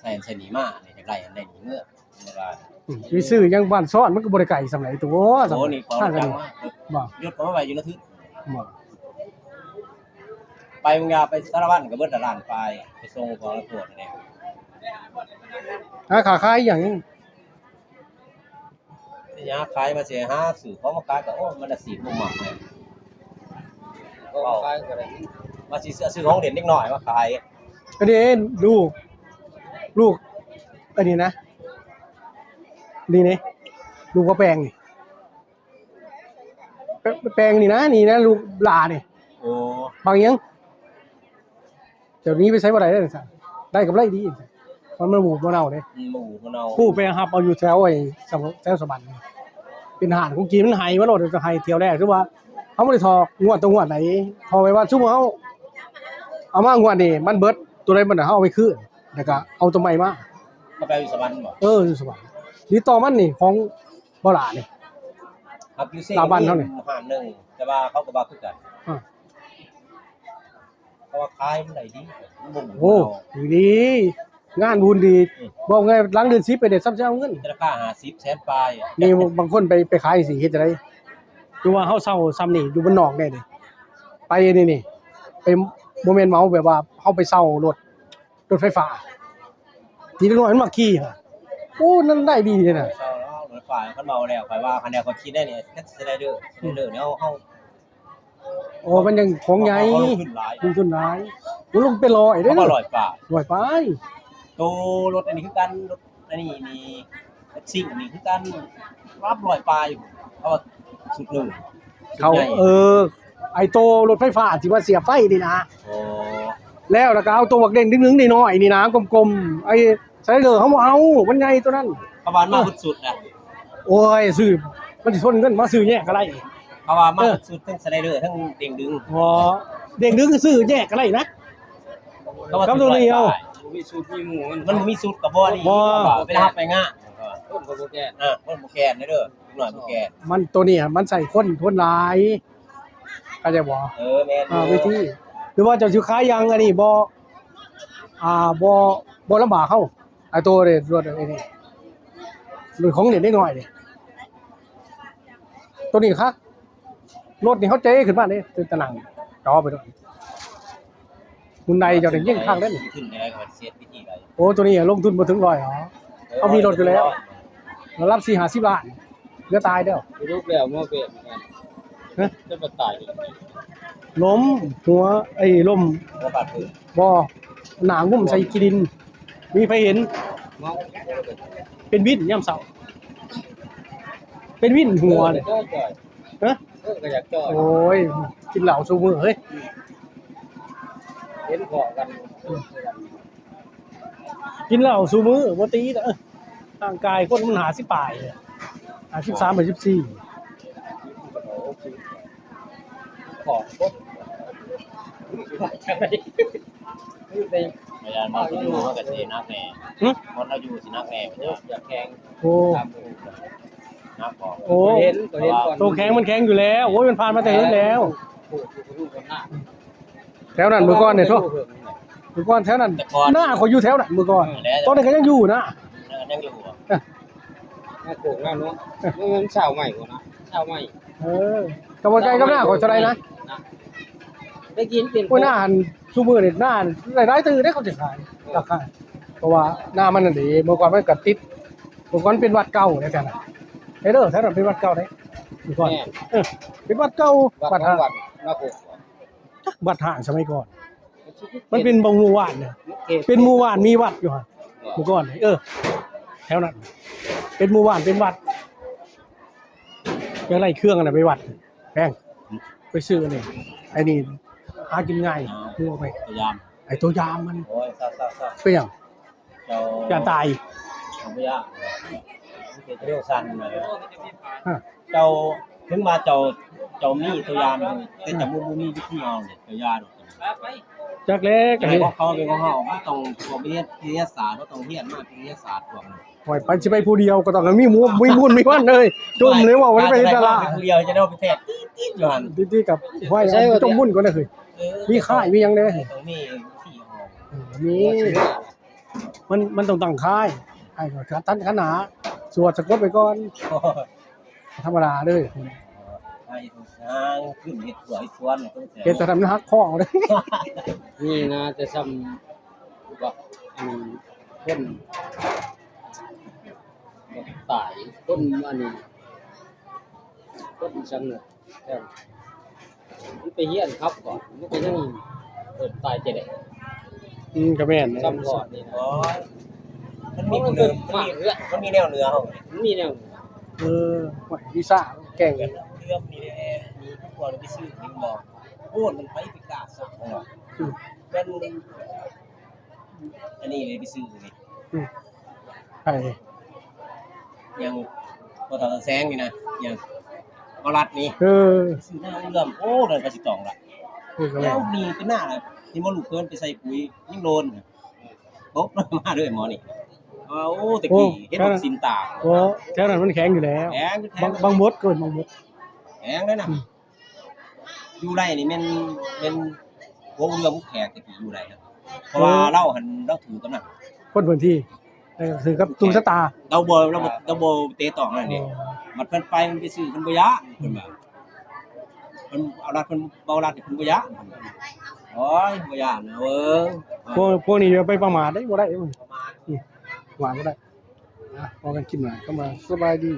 ໃສ່ອັນໃສ່ນີ້ມານີ້ ຢາກໄດ້ອັນໃດນີ້ເມືອ ອືມ ຊິຊື້ຫຍັງບ້ານຊ້ອນ ມັນກໍບໍ່ໄດ້ໄກສ່ຳໃດຕົວະ. ໂອ້ ນີ້ເຂົາ ທາງກັນ ຈັກມາ ບໍ່ ລົດເຂົາມາໄວ້ຢູ່ລະທຶກ ບໍ່ ໄປເມືອງຍາ ໄປສາລະວັນກໍເບິດລະລ້ານປາຍ ໄປສົ່ງຂອງລະໂພດແດ່. ຫາຄ້າຂາຍຫຍັງ? ຢາກຂາຍ ວ່າຊິຫາຊື້ຂອງມາຂາຍກໍ ໂອ້ ມັນລະຊິບໍ່ມັກແຫຼະ ຂອງມາຂາຍກໍໄດ້ ວ່າຊິຊື້ຂອງຫຼິ້ນເດັກນ້ອຍມາຂາຍ. ອັນນີ້ລູກ ລູກ ອັນນີ້ນະ ນີ້ນີ້ ລູກວ່າແປງນີ້ ແປ ແປງນີ້ນະ ນີ້ນະ ລູກຫຼ້ານີ້. ໂອ້ ບັກຫຍັງ? ດຽວນີ້ໄປໃສບໍ່ໄດ້ເດ້ ໄດ້ກຳໄລດີ ມັນ ມັນບໍ່ບູດບໍ່ເນົ່າເດ້. ອືມ ບໍ່ບູດບໍ່ເນົ່າ ຜູ້ໄປຮັບເອົາຢູ່ແຖວໄອ້ ແຖວສະຫວັນ ເປັນຮ້ານຂອງກິນ ມັນໃຫ້ມາໂລດ ໃຫ້ຖ້ຽວແລກ ຄືວ່າເຮົາບໍ່ໄດ້ທໍ່ງວດຕໍ່ງວດໃດ ພໍໄປວ່າ ສົມມຸດເຮົາເອົາມາງວດນີ້ມັນເບິດ ໂຕໃດມັນເຮົາເອົາໄປຄືນ ແລ້ວກໍເອົາໂຕໃໝ່ມາ. ເອົາໄປຢູ່ສະຫວັນບໍ່? ເອີ ຢູ່ສະຫວັນ ຕິດຕໍ່ມັນນີ້ຂອງບໍ່ຫຼ້ານີ້ ຮັບຢູ່ເຊໂນ ຮ້ານເຮົານີ້ ຮ້ານໜຶ່ງ ແຕ່ວ່າເຂົາກໍວ່າຄືກັນ ອາ ເພາະວ່າຂາຍມັນໄດ້ດີ ມັນບໍ່ ໂອ້ ດີ ງານບຸນດີ. ອືມ ບອກໄງ ຫຼັງເດືອນສິບໄປເດ້ ສ່ຳຊິເອົາເງິນ ແຕ່ລາຄາຫ້າສິບແສນປາຍ. ນີ້ບາງຄົນໄປ ໄປຂາຍຈັ່ງຊີ້ເຮັດຈັ່ງໃດ? ຄືວ່າເຮົາເຊົ່າສ່ຳນີ້ ຢູ່ບ້ານນອກແດ່ນີ້ ໄປນີ້ນີ້ ໄປ ບໍ່ແມ່ນເໝົາ ແບບວ່າເຮົາໄປເຊົ່າລົດ ລົດໄຟຟ້າ ທີ່ເດັກນ້ອຍມັນມັກຂີ່ຫັ້ນນະ. ໂອ້ ນັ້ນໄດ້ດີເດ້ນະ ເຊົ່າເນາະ ລົດໄຟຟ້າ. ຄັນເວົ້າແລ້ວ ຂ້ອຍວ່າຄັນແນວຂ້ອຍຄິດໄດ້ນີ້ ແທກສະໄລເດີ ສະໄລເດີແນວເຮົາ ໂອ້ ມັນຍັງຂອງໃຫຍ່ ເຮົາລົງທຶນຫຼາຍ ລົງທຶນຫຼາຍ. ໂອ້ ລົງເປັນຮ້ອຍເດ້ ເຮົາວ່າຮ້ອຍປາຍ ຮ້ອຍປາຍ. ໂຕລົດອັນນີ້ຄືກັນ ລົດອັນນີ້ນີ້ ລົດຊິງນີ້ຄືກັນ ຮັບຮ້ອຍປາຍ ເພາະວ່າຊຸດໜຶ່ງ ເຂົາ ເອີ ໄອ້ໂຕລົດໄຟຟ້າທີ່ວ່າສຽບໄຟນີ້ນະ. ອໍ ແລ້ວ ແລ້ວກໍເອົາໂຕບັກເດ້ງດຶງໆ ນ້ອຍໆ ນີ້ນະ ກົມໆ ໄອ້ສະໄລເດີເຮົາບໍ່ເອົາ ມັນໃຫຍ່ໂຕນັ້ນ. ເຂົາວ່າມາ ເອີ ເບິດຊຸດນະ. ໂອ້ຍ ຊື້ ມັນຊິທົນເງິນ ມາຊື້ແຍກກໍໄດ້. ເຂົາວ່າມາ ເອີ ເບິດຊຸດ ທັງສະໄລເດີ ທັງເດ້ງດຶງ. ອໍ ເດ້ງດຶງຊື້ແຍກກໍໄດ້ນະ ເຂົາວ່າ ກັບໂຕນີ້ເອົາ ບໍ່ມີຊຸດມີໝູ່ມັນ ມັນບໍ່ມີຊຸດກໍບໍ່ດີ ບໍ່ ເວລາເຮົາໄປງານ ຄົນກໍບໍ່ແກ່ນ ເອີ ຄົນບໍ່ແກ່ນເດີ ເດັກນ້ອຍບໍ່ແກ່ນ. ມັນ ໂຕນີ້ມັນໃຊ້ຄົນ ຄົນຫຼາຍ ເຂົ້າໃຈບໍ່? ເອີ ແມ່ນຢູ່ ອ່າ ວິທີ ຫຼືວ່າເຈົ້າຊິຂາຍຢ່າງອັນນີ້ບໍ່? ອ່າ ບໍ່ ບໍ່ລຳບາກເຮົາ ໄອ້ໂຕນີ້ ລົດອັນນີ້ ລົດຂອງເຫຼັ້ນເດັກນ້ອຍນີ້ ໂຕນີ້ຄັກ. ລົດນີ້ເຮົາເຈຂຶ້ນມາເດ້ ເປັນຕານັ່ງ ຕໍ່ໄປໂລດ ຮຸ່ນໃດເຈົ້ານີ້ຍິ່ງຄັກເດ້ນີ້. ຂຶ້ນໄດ້ກໍເສຍວິທີໃດ? ໂອ້ ໂຕນີ້ລົງທຶນບໍ່ເຖິງຮ້ອຍດອກ ເອີ ເຮົາມີລົດຢູ່ແລ້ວ ລະດັບສີ່ຫ້າສິບລ້ານ ເຫຼືອຕາຍແລ້ວ. ສະຫຼຸບແລ້ວໝໍເປດ ຮະ? ຈະບໍ່ຕາຍ ລົ້ມຫົວ ໄອ້ ລົ້ມ ຫົວບາດພື້ນ ບໍ່ ໜ້າງຸ້ມໃສ່ຂີ້ດິນ ມີໃຜເຫັນ? ເມົາ ເປັນວິນຍາມເຊົ້າ ເປັນວິນຫົວນີ້ ເອີ ຈ່ອຍໆ ຮະ? ເອີ ກໍຢາກຈ່ອຍ ໂອ້ຍ ກິນເຫຼົ້າຊຸມື້ເຮີ້ຍ ເຫັນພໍ້ກັນ ກິນເຫຼົ້າຊຸມື້ບໍ່ຕີນະ ເອີ ຮ່າງກາຍຄົນມັນຫ້າສິບປາຍ ຫ້າສິບສາມ ຫ້າສິບສີ່ ຂອງຄົນ ພະຍານມາຢູ່ມັນກໍຊິໜັກແດ່ ຫຶ? ມັນເອົາຢູ່ຊິໜັກແດ່ ໂອ້ ຢາກແຂງ ໂອ້ ຕາມ ໜັກບໍ່? ໂອ້ ເຫັນ ກໍເຫັນກ່ອນ ໂຕແຂງມັນແຂງຢູ່ແລ້ວ ໂອ້ຍ ມັນຜ່ານມາແຕ່ເຫິງແລ້ວ ໂອ້ ຢູ່ກັບລູກກັບຫຼານ ແຖວນັ້ນມື້ກ່ອນນີ້ ໂທ້ ເອີ ມື້ກ່ອນແຖວນັ້ນ ແຕ່ກ່ອນ ໜ້າຂ້ອຍຢູ່ແຖວນັ້ນມື້ກ່ອນ ເອີ ແລ້ວ ຕອນນີ້ກໍຍັງຢູ່ນະ ຍັງຢູ່ບໍ່? ເອີ ໜ້າໂກງແລ້ວເນາະ ເອີ ມັນເຊົ້າໃໝ່ບໍ່ນະ ເຊົ້າໃໝ່ ເອີ ກໍບໍ່ໄກກັບໜ້າຂ້ອຍເທົ່າໃດນະ ໄດ້ກິນເປັນ ໂອ້ຍ ໜ້າຫັ້ນ ຊຸມື້ນີ້ໜ້າຫຼາຍໆ ຕື້ເດ້ເຂົາຈະຂາຍ ເອີ ລາຄາ ເພາະວ່າໜ້າມັນນັ້ນເດ້ ເມື່ອກ່ອນມັນກໍຕິດ ເມື່ອກ່ອນເປັນວັດເກົ່າເດ້ ແຖວນັ້ນ ເດີ ແຖວນັ້ນເປັນວັດເກົ່າເດ້ ເມື່ອກ່ອນ ແມ່ນ ເອີ ເປັນວັດເກົ່າ ວັດ ວັດທາງ ວັດນະໂຄ ຈັກວັດຮ້າງສະໄໝກ່ອນ ມັນເປັນໝູ່ບ້ານເນາະ ເປັນໝູ່ບ້ານມີວັດຢູ່ຫັ້ນ ເມື່ອກ່ອນ ເອີ ແຖວນັ້ນ ເປັນໝູ່ບ້ານເປັນວັດ ຢາກໄດ້ເຄື່ອງອັນນັ້ນໄປວັດ ແພງ ໄປຊື້ອັນນີ້ ໄອ້ນີ້ຫາກິນງ່າຍ ອ່າ ເອົາໄປ ໂຕຢາມ ໄອ້ໂຕຢາມມັນ ໂອ້ຍ ເຊົາໆໆ ເປັນຫຍັງ? ເຈົ້າ ຢ້ານຕາຍ ເຈົ້າບໍ່ຢ້ານ ເປັນເລື່ອງສັ້ນນະ ຮະ ເຈົ້າ ເຖິງວ່າເຈົ້າ ເຈົ້າມີໂຕຢາມ ແຕ່ເຈົ້າບໍ່ ບໍ່ມີວິທີເອົາເດ້ ເຈົ້າຢ່າໂລດ ໄປ ຈັກແລ້ວກໍ ເຮັດ ຂອງເຂົາເປັນຂອງເຮົາ ເຮົາຕ້ອງ ເຮົາໄປຮຽນວິທະຍາສາດ ເຮົາຕ້ອງຮຽນມາວິທະຍາສາດພວກນັ້ນ. ໂອ້ຍ ໄປຊິໄປຜູ້ດຽວກໍຕ້ອງມີໝູ່ມີໝູ່ມີໝູ່ເນາະ ຈົມແລ້ວ ເວົ້າໄປໄປຕະຫຼາດ ໄປຜູ້ດຽວຈະໄດ້ເອົາໄປແທກຕິດໆຢູ່ຫັ້ນ ຕິດໆກັບ ຫ້ວຍ ຈົມບຸນກ່ອນເດີ ເອີ ມີຄ້າຍມີຫຍັງແດ່ ຕ້ອງມີທີ່ຫ້ອງ ເອີ ມີ ມັນ ມັນຕ້ອງຕັ້ງຄ້າຍ ໃຫ້ທັນຂະໜາ ສວດສະກົດໄປກ່ອນ ທຳມະດາເດີ ໄປຫາຂຶ້ນເຮັດສວນ ເຮັດແຕ່ທຳຫັກຄໍເດີ ມີນາແຕ່ຊ່ຳ ບັກ ອັນ ຄົນ ບັກຕາຍ ຄົນ ອັນນີ້ ຄົນຈັ່ງນັ້ນ ແຕ່ມັນໄປຮຽນຂັບກ່ອນ ມັນກໍຍັງ ເອີ ຕາຍຈະໄດ້ ອືມ ກໍແມ່ນ ຊ່ຳກ່ອນນີ້ນະ ໂອ້ຍ ມັນມີຜູ້ເໜືອ ມັນມີ ມັນມີແນວເໜືອເຮົາ ມັນມີແນວ ເອີ ໂອ້ຍ ວິຊາແກ່ງ ເກືອບນີ້ແຫຼະ ມີຜູ້ກ່ອນໄປຊື້ນີ້ບໍ່ ໂອ້ຍ ມັນໄປ ໄປກາດຊະ ເນາະ ອືມ ເປັນ ອັນນີ້ເລີຍໄປຊື້ນີ້ ອືມ ໃຜ ຫຍັງ ພໍ່ເຖົ້າຕາແສງນີ້ນະ ຫຍັງ ເບົາລັດນີ້ ເອີ ຊື້ໜ້າເຫຼື້ອມ ໂອ້ ນັ້ນກໍຊິຕ້ອງລະ ເອີ ກໍແມ່ນ ແລ້ວນີ້ເປັນໜ້າລະ ທີ່ໝໍລູກເຂີນໄປໃສ່ປຸຍ ຍັງໂດນ ຕົກມາເລີຍໝໍນີ້ ໂອ້ ແຕ່ກີ້ເຫັນ ໂອ້ ບັກສິນຕາ ໂອ້ ແຖວນັ້ນມັນແຂງຢູ່ແລ້ວ ແຂງ ແຂງ ບັງ ບັງບົດ ເອີ້ນບັງບົດ ແຂງເດ້ນະ ອືມ ຢູ່ໄລນີ້ແມ່ນ ແມ່ນຫົວເຮືອໝູ່ແຂກແຕ່ກີ້ຢູ່ໄລນະ ເພາະວ່າ ເອີ ລາວຫັ້ນລາວຖືກຳນຳ ຄົນພື້ນທີ່ ເອີ ຖືກຳຕຸງຊະຕາ ລາວບໍ່ ລາວບໍ່ ລາວບໍ່ເຕະຕ້ອງນັ້ນເດ້ ອໍ ບັດເພິ່ນໄປມັນໄປຊື້ເພິ່ນບໍ່ຢາກ ເພິ່ນວ່າ ເພິ່ນເອົາລັດ ເພິ່ນເວົ້າລັດເພິ່ນບໍ່ຢາກ ໂອ້ຍ ບໍ່ຢາກນະເອີຍ ພວກ ພວກນີ້ຢ່າໄປປະໝາດເດ້ ບໍ່ໄດ້ ປະໝາດ ອືມ ປະໝາດບໍ່ໄດ້ ອ່ະ ພໍ້ກັນຄລິບໜ້າ ຄຳວ່າສະບາຍດີ.